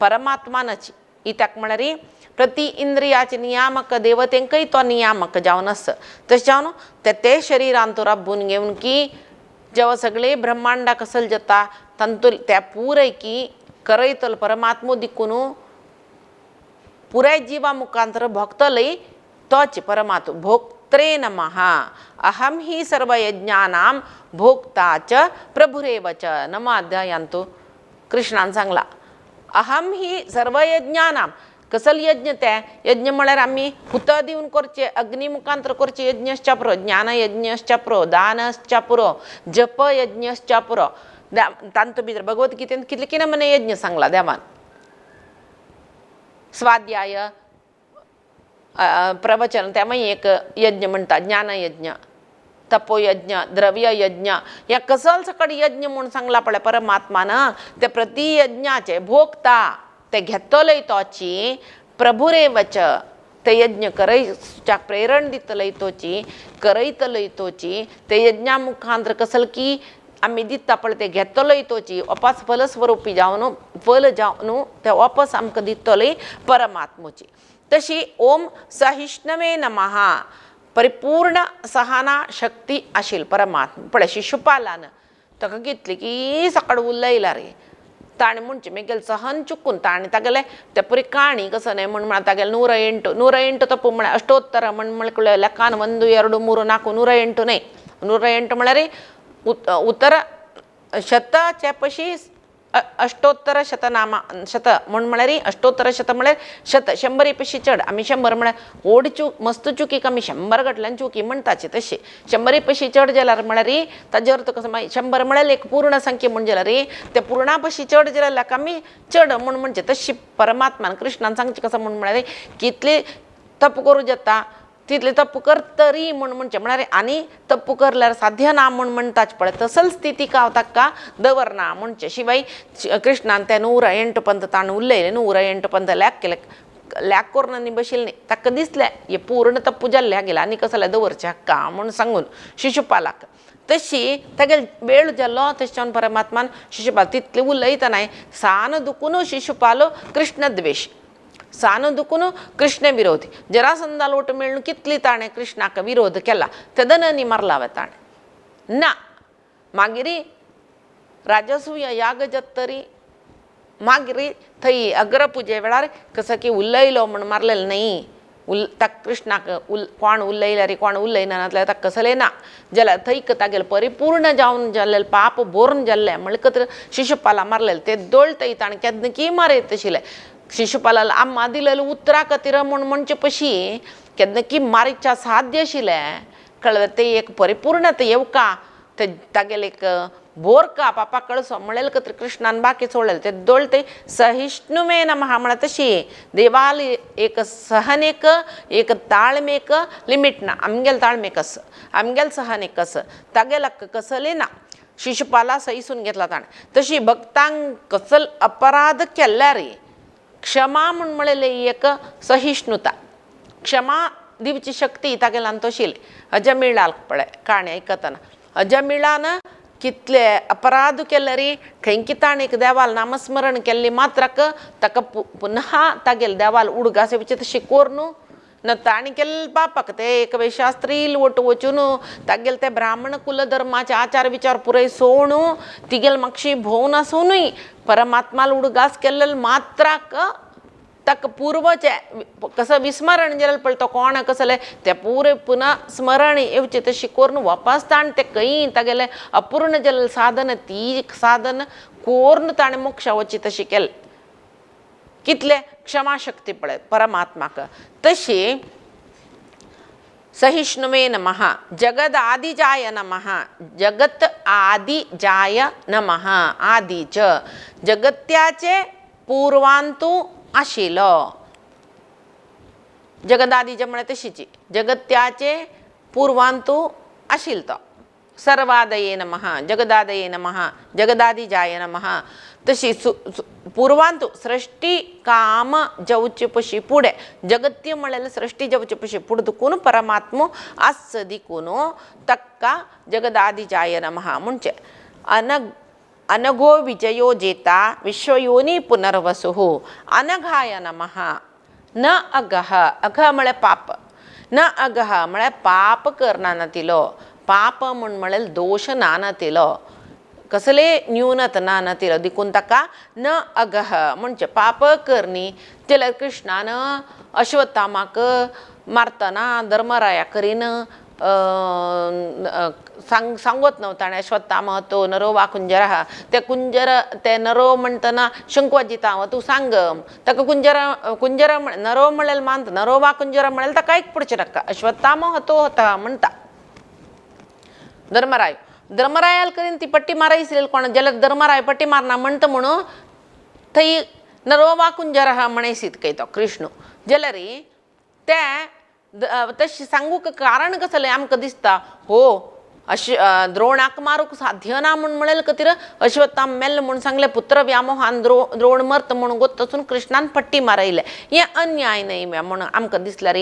परमात्मानच कित्याक म्हळ्यार प्रति इंद्रियाचे नियामक देवतेंकय तो नियामक जावन आसा तशें जावन ते ते शरिरान तो राबून घेवन की जेवा सगळे ब्रह्मांडा कसल जाता तांतून त्या पुराय की करयतलो परमात्मो देखून पुराय जिवा मुखांतर भोगतलय तोच परमात्मा भोक्त्रे नमः अहं हि सर्वयज्ञानां भोक्ता च प्रभुरेव च नम अध्यायांतु कृष्णान सांगला अहं हि सर्वयज्ञानां कसल यज्ञ ते यज्ञ म्हळ्यार आमी हुत दिवन करचे अग्नी मुखांतर करचे यज्ञश्चा पुरो ज्ञानयज्ञश्चा पुरो दानश्चा पुरो जप यज्ञश्चा पुरो तांतू भितर भगवद्गीतेन कितले कितें म्हणे यज्ञ सांगला देवान स्वाध्याय प्रवचन त्या मागीर एक यज्ञ म्हणटा ज्ञानयज्ञ तपोयज्ञ द्रव्ययज्ञ ह्या कसल सकट यज्ञ म्हूण सांगला पळय परमात्मान ते प्रति यज्ञाचे भोगता ते घेतलय तोची प्रभुरेवच ते यज्ञ करयच्या प्रेरण दितलय तोची करयतलय तोची ते यज्ञा मुखांतर कसल की आमी दिता पळय ते घेतलय तोची वापस फलस्वरूपी जावन फल जावन ते वापस आमकां दितलय परमात्मोची तशी ओम सहिष्णवे नमः परिपूर्ण सहना शक्ती आशिल्ली परमात्मा पळय शिशुपालान ताका घेतली की सकाळ उलयला रे ताणें म्हणचें मागीर सहन चुकून ताणें तागेलें ते पुरी काणी कसो न्हय म्हण म्हळ्यार तागेलें 108 108 तप्पू म्हळ्यार अष्टोत्तर म्हण म्हळ्यार लेखान 1 2 3 4 108 न्हय 108 म्हळ्यार उतर शताच्या पशी अष्टोत्तर शतनामा शत म्हण म्हळ्यार अष्टोत्तर शत म्हळ्यार शत शंबरी पशी चड आमी 100 म्हळ्यार व्हड चूक मस्त चुकीक आमी 100 घातल्यान चुकी म्हणटाची तशी 100 पशी चड जाल्यार म्हळ्यार ताजे अर्थ कसो मागीर 100 म्हळ्यार एक पूर्ण संख्या म्हूण जाल्यार ते पुर्णा पशी चड जाल्यार आमी चड म्हूण म्हणचे तशी परमात्मान कृष्णान सांगचें कसो म्हूण म्हळ्यार कितले तप करूं जाता तितले तप करतरी म्हूण म्हणचें म्हळ्यार आनी तप करल्यार साध्य ना म्हूण म्हणटाच पळय तसल स्थितीक हांव ताका दवरना म्हणचें शिवाय कृष्णान ते 108 पंत ताणें उलयलें 108 पंत लॅक केलें लॅक करून आनी बशिल्लें न्ही ताका दिसलें हें पूर्ण तप्पू जाल्लें हागेलें आनी कसलें दवरचें हाका म्हूण सांगून शिशुपालाक तशी तागेलो वेळ जालो तशें जावन परमात्मान शिशुपाल तितलें उलयतनाय सान दुखून शिशुपाल कृष्णद्वेश सान दुखून कृष्ण विरोधी जरासंधा लोट मेळून कितली ताणें कृष्णाक विरोध केला तेदनांनी मारला हांवें ताणें ना मागीर राजसूय याग जातरी मागीर थंय अग्रपुजे वेळार कसो की उलयलो म्हूण मारलेलें न्हय ताका कृष्णाक कोण उलयल्यार कोण उलयना जाल्यार ताका कसलें ना जाल्यार थंय तागेलें परिपूर्ण जावन जाल्लें पाप भरून जाल्लें म्हणल्यार शिशुपाला मारलेलें ते दोळ थंय ताणें केन्ना की मारयत आशिल्लें शिशुपालाल आम्मा दिलेले उतरा खातीर म्हूण म्हणचे पशी केन्ना की मारीच्या साध्य आशिल्लें कळ्ळें तें एक परिपूर्णता येवका ते तागेले एक बोरका पापा कळसो म्हणलें खातीर कृष्णान बाकी सोडलें ते दोळ ते सहिष्णुमे नमः म्हळ्यार तशी देवाली एक सहनेक एक ताळमेक लिमीट ना. आमगेल ताळमेक कस आमगेल सहनेक कस तागेला कसले ना. शिशुपाला सहिसून घेतला ताणें. तशी भक्तांक कसल अपराध केल्यार क्षमा म्हूण म्हणलेली एक सहिष्णुता, क्षमा दिवची शक्ती तागेल्यान तशी. अजमिळाक पळय काणी आयकतना अजमिळान कितले अपराध केल्यार खंय ताणें एक देवाल नामस्मरण केल्ली मात्राक ताका पुनः तागेले देवाल उडगास येवचे तशें कोर न्हू ना ताणें केल्ले पापाक ते एक शास्त्री वट वचून तागेले ते ब्राह्मण कुलधर्माचे आचार विचार पुराय सोडून तिगेले मातशी भोवन आसुनूय परमात्माल उडगास केल्ले मात्राक ताका पूर्वचे कसो विस्मरण जालें पळय तो कोण कसलें तें पुरें पुनः स्मरण येवचें तशें करून वापस ताणें तें खंय तागेलें अपूर्ण जाल्लें साधन ती साधन कोरून ताणें मोक्षा वचचें तशें केलें. कितलें क्षमाशक्ती पळय परमात्माक. तशी सहिष्णुमे नमः जगद आदिजाय नमः जगत आदिजाय नमः आदिच जगत्याचे पूर्वांतु आशिलो. जगदादिज म्हळ्यार तशीची जगत्याचे पूर्वांतु आशिल तो. सर्वादये नमः जगदादये नमः जगदादिजाय नमः. तशी पूर्वांतु सृष्टी काम जावचे पशी फुडें जगत्य म्हळ्यार सृष्टी जावचे पशी फुडें दुखून परमात्मो आस दिकून ताका जगदादिजाय नमः म्हणचें. अनघो विजयो जेता विश्वयोनी पुनर्वसुः अनघाय नमः. न अघः, अघ म्हळ्यार पाप, न अघः म्हळ्यार पाप करना नातिलो, पाप म्हूण म्हळ्यार दोश ना नातिलो, कसले न्यूनत ना नातिलो देखून ताका न अघः म्हणजे पाप करणी. जाल्यार कृष्णान अश्वत्थामाक मारतना धर्मराया करीन सांगत न्हू ताणें अश्वत्थाम तो नरो वा कुंजर ते कुंजर ते नरो म्हणटना शंख वाजिता तूं सांग ताका कुंजर कुंजर नरो म्हणल्यार मानता नरो वा कुंजर म्हणल्यार ताका एक पडचें नाका अश्वत्थाम हतो हता म्हणटा धर्मराय. धर्मरायाल करीन ती पट्टी मारायची कोण जाल्यार धर्मराय पट्टी मारना म्हणटा म्हणून थंय नरो वा कुंजर म्हणयसीत काय तो कृष्ण. जाल्यार ते तशें सांगूंक कारण कसलें आमकां दिसता हो अशें द्रोणाक मारूंक साध्य ना म्हूण म्हणलें खातीर अश्वत्थाम मेल्लो म्हूण सांगलें पुत्र व्यामोहान द्रोण मरता म्हूण गोत कृष्णान पट्टी मारयलें. हें अन्याय न्हय म्हूण आमकां दिसल्यार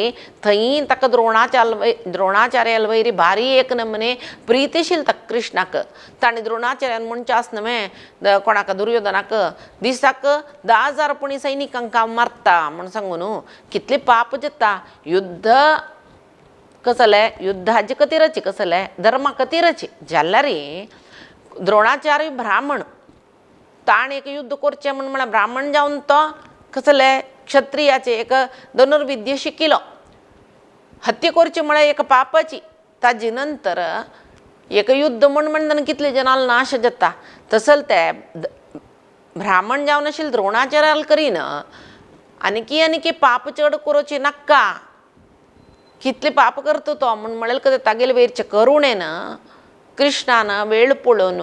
थंय ताका द्रोणाचार्याल वयरी भारी एक नमने प्रितीशील ताका कृष्णाक. ताणें द्रोणाचार्यान म्हणचें आस न्हय कोणाक दुर्योधनाक दिसाक 10,000 पुणी सैनिकांक हांव मारता म्हूण सांगू न्हू कितलें पाप जाता. युद्ध कसलें युद्धाचे खातीरच कसलें धर्मा खातीरच जाल्यार द्रोणाचार्य ब्राह्मण ताणें एक युद्ध करचें म्हूण म्हळ्यार ब्राह्मण जावन तो कसलें क्षत्रियाचें एक धनुर्विद्या शिकिलो. हत्या करची म्हळ्यार एक पापाची. ताजे नंतर एक युद्ध म्हूण म्हणटना कितले जनाल नाश जाता. तसले ते ब्राह्मण जावन आशिल्ले द्रोणाचार्याल करीन आनीकी आनीकी पाप चड करोची नाका कितले पाप करता तो म्हूण म्हणलें कदें तागेले वयरचे करुणेन कृष्णान वेळ पळोवन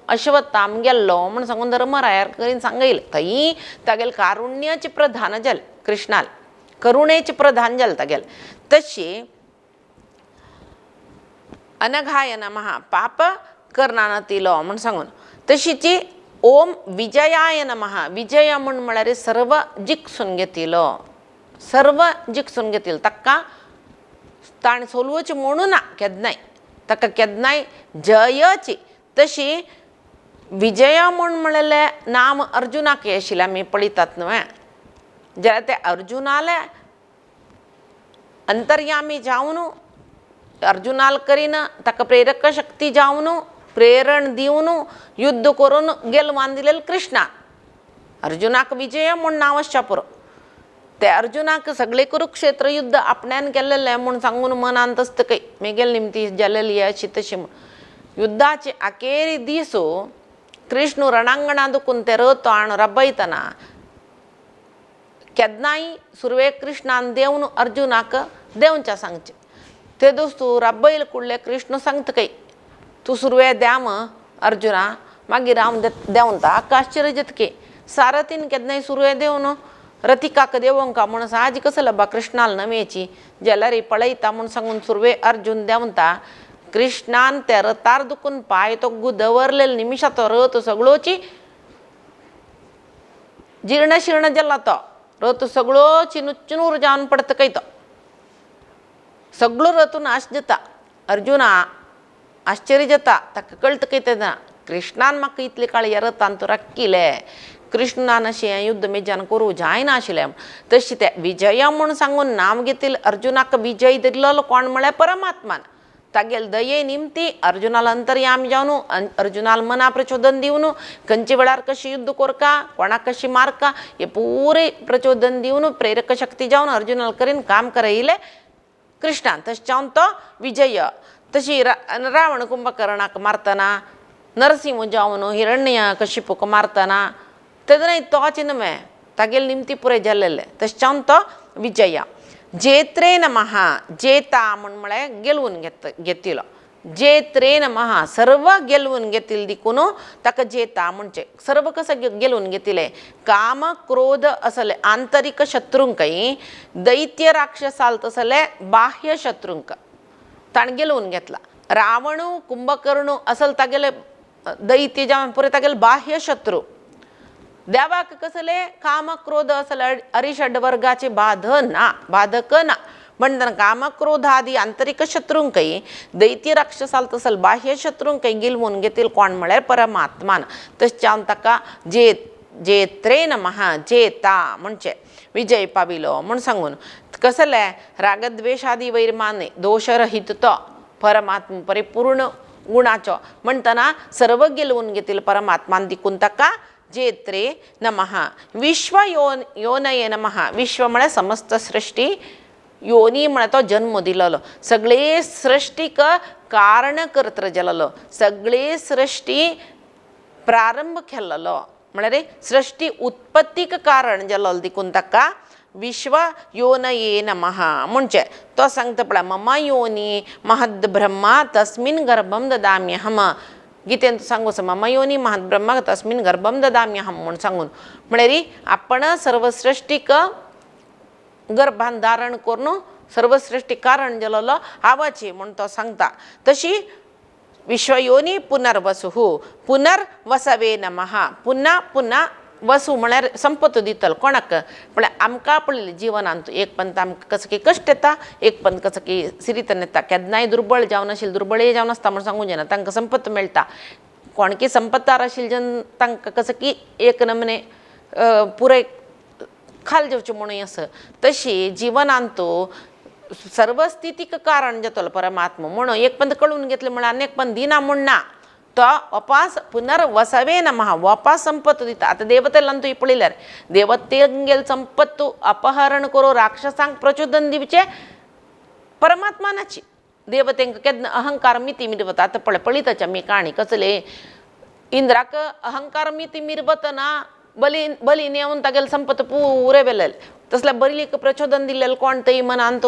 अश्वत्थाम गेल्लो म्हूण सांगून धर्मरायार करीन सांगयलें. थंय तागेले कारुण्याचे प्रधान जालें कृष्णाल करुणेचे प्रधान जालें तागेलें. तशी अनघाय नमः पाप करना तिलो म्हूण सांगून. तशीची ओम विजयाय नमः विजय म्हूण म्हळ्यार सर्व जिखसून घेतिलो सर्व जिखसून घेतिलो ताका ताणें सोलवचें म्हणूं ना केन्नाय ताका केन्नाय जयची. तशी विजया म्हूण म्हणलेलें नाम अर्जुनाक आशिल्लें आमी पळयतात न्हय जाल्यार ते अर्जुनाले अंतर्यामी जावन अर्जुनाल करीन ताका प्रेरक शक्ती जावन प्रेरण दिवन युद्ध करून गेलवान दिलेलें कृष्णा. अर्जुनाक विजय म्हूण नांव आसचें पुरो. ते अर्जुनाक सगळे कुरुक्षेत्र युद्ध आपण्यान केल्लेलें म्हूण सांगून मनांत आसता खंय मेगेले निमती जालेली अशी तशी म्हूण. युद्धाचे अखेरी दीस कृष्ण रणांगणा दुखून ते रथ हाणून रबयतना केन्नाय सुरवेक कृष्णान देवन अर्जुनाक देंवच्या सांगचें ते दोस्तू रब्बयल कुडले कृष्ण सांगता काय तूं सुरवे द्याम अर्जुना मागीर हांव देंवता. हाका आश्चर्य जाता सारथीन केन्नाय सुरवे देवन रतिकाक देवोंका म्हूण साज कसो लबा कृष्णाल नवेची जाल्यार पळयता म्हूण सांगून सुरवे अर्जुन देंवता. कृष्णान त्या रथार दुखून पांय तो दवरलेले निमिशा तो रथ सगळोची जीर्ण शीर्ण जाला तो रथ सगळोची नुच्चनूर जावन पडता काय तो सगळो रथ नाश जाता. अर्जुना आश्चर्य जाता ताका कळटा काय तेन्ना कृष्णान म्हाका इतले काळ ह्या रथान तो राखिले कृष्णान अशें युद्ध मेजान करूं जायनाशिल्लें. तशें तें विजया म्हूण सांगून नांव घेतिल्लें अर्जुनाक विजय दिल्लो कोण म्हळ्यार परमात्मान. तागेले दये निमती अर्जुनाल अंतर्यामी जावन अर्जुनाल मना प्रचोदन दिवन खंयच्या वेळार कशें युद्ध कोरका कोणाक कशी मारका हे पुरे प्रचोदन दिवन प्रेरक शक्ती जावन अर्जुनाल करीन काम करयलें कृष्णान. तशें जावन तो विजय. तशी रावण कुंभकर्णाक मारतना नरसिंह जावन हिरण्य कशिपूक मारतना तेन्ना तो चिन्मय तागेले निमती पुराय जाल्लें. तशें जावन तो विजया. जेत्रे नमः जेता म्हूण म्हळ्यार गेलवून घेतिलो. जेत्रे नमः सर्व गेलवून घेतिल्लें देखून ताका जेता म्हणचें. सर्व कसो गेलवून घेतिलें काम क्रोध असले आंतरीक शत्रूंकय दैत्य राक्षसाल तसले बाह्य शत्रूंक ताणें गेलवून घेतला. रावणू कुंभकर्णू असल तागेले दैत्य जावन पुराय तागेले बाह्य शत्रू. देवाक कसले काम क्रोध असले अरिषड वर्गाचे बाध ना बाधक ना म्हणटना कामक्रोधादी आंतरीक शत्रूंकय दैत्य राक्षसाल तसल बाह्य शत्रूंकय गिलवून घेतील कोण म्हळ्यार परमात्मान. तशें जावन ताका जे जेत्रे नमः जेता म्हणचें विजय पाविलो म्हूण सांगून कसले रागद्वेशादी वैरमाने दोशरहीत तो परमात्मा परिपूर्ण गुणाचो म्हणटना सर्व गिलवून घेतील परमात्मान देखून ताका जेत्रे नमः. विश्व योनये नमः. विश्व म्हळ्यार समस्त सृश्टी योनी म्हळ्यार तो जन्म दिलेलो सगळे सृश्टीक कारणकर्त्र जालेलो सगळे सृश्टी प्रारंभ केल्लो म्हळ्यार सृश्टी उत्पत्तीक कारण जालेलो देखून ताका विश्व योनये नमः म्हणचें. तो सांगता पळय मम योनी महद् ब्रह्मा तस्मिन् गर्भं ददाम्यहम. गीतेन सांगू आसा मम योनी महद् ब्रह्मा तस्मिन् गर्भं ददाम्यहम म्हूण सांगून म्हळ्यार आपण सर्वसृश्टीक गर्भान धारण करून सर्वसृश्टी कारण जालेलो आवाची म्हूण तो सांगता. तशी विश्वयोनी पुनर्वसुः पुनर्वसवे नमः. पुन्हा पुन्हा वसू म्हळ्यार संपत्त दितलो कोणाक म्हळ्यार आमकां पळयलें जिवनांत एक पंत आमकां कसो की कश्ट येता एक पंत कसो की सिरितन येता. केन्नाय दुर्बळ जावन आशिल्लें दुर्बळय जावन आसता म्हूण सांगूंक जायना तांकां संपत्त मेळटा. कोणकी संपत्तार आशिल्ले जन तांकां कसो की एक नमने पुराय खाल जेवचें म्हणून आसा. तशी जिवनांत सर्वस्थितीक कारण जातलो परमात्मा म्हणून एक पंत कळून घेतलें म्हळ्यार आनी एक पंत दिना म्हूण ना तो वापास पुनर्वसवे नमः वापास संपत्त दिता. आतां देवतेलान तुवें पळयल्यार देवतेंगेल संपत्त अपहरण करून राक्षसांक प्रचोदन दिवचें परमात्मानाची. देवतेंक केन्ना अहंकार मिती मिरवता. आतां पळय पळयताच आमी काणी कसले इंद्राक अहंकार मिती मिरवतना बली बलीन येवन तागेले संपत्त पुरे व्हेलेले तसल्या बलीक प्रचोदन दिल्लें कोण थंय मनांत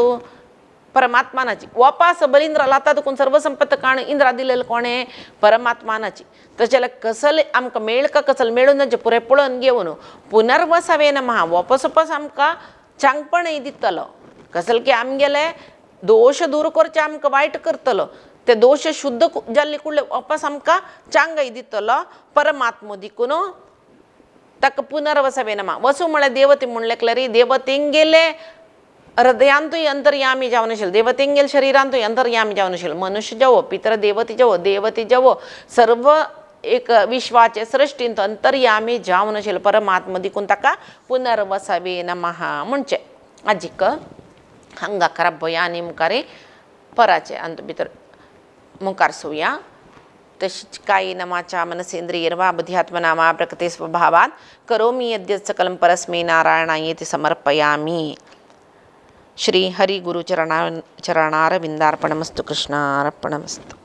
परमात्मानाची. वापास बलिंद्रा लाता देखून सर्व संपत्त काण इंद्रा दिलेलें कोणें परमात्मानाची. तशें जाल्यार कसले आमकां मेळका कसले मेळून तांचें पुरें पळोवन घेवन पुनर्वसवे नमः वापस वापस आमकां चांगपणय दितलो. कसले की आमगेले दोश दूर करचे आमकां वायट करतलो ते दोश शुद्ध जाल्ले कुडले वापस आमकां चांगय दितलो परमात्मो देखून ताका पुनर्वसवे नमः. वसू म्हळ्यार देवते म्हणलें देवतेंगेले हृदयांतूय अंतर्यामी जावन आशिल्लें देवतेंगेल शरिरांतूय अंतर्यामी जावन आशिल्लें मनुष्य जावो पितर देवते जावो देवते जावो सर्व एक विश्वाचे सृश्टींत अंतर्यामी जावन आशिल्लो परमात्मा देखून ताका पुनर्वसवे नमः म्हणचें. आजीक हांगा खराब आनी मुखार पराचें आनी भितर मुखार सोया. तशीच कायेन वाचा मनसेंद्रियैर्वा बुद्ध्यात्मना वा प्रकृते स्वभावात् करोमि यद्यत् सकलं परस्मै नारायणायेति समर्पयामि. श्री हरिगुरु चरणारविंदार्पणमस्तु. कृष्णार्पणमस्तु.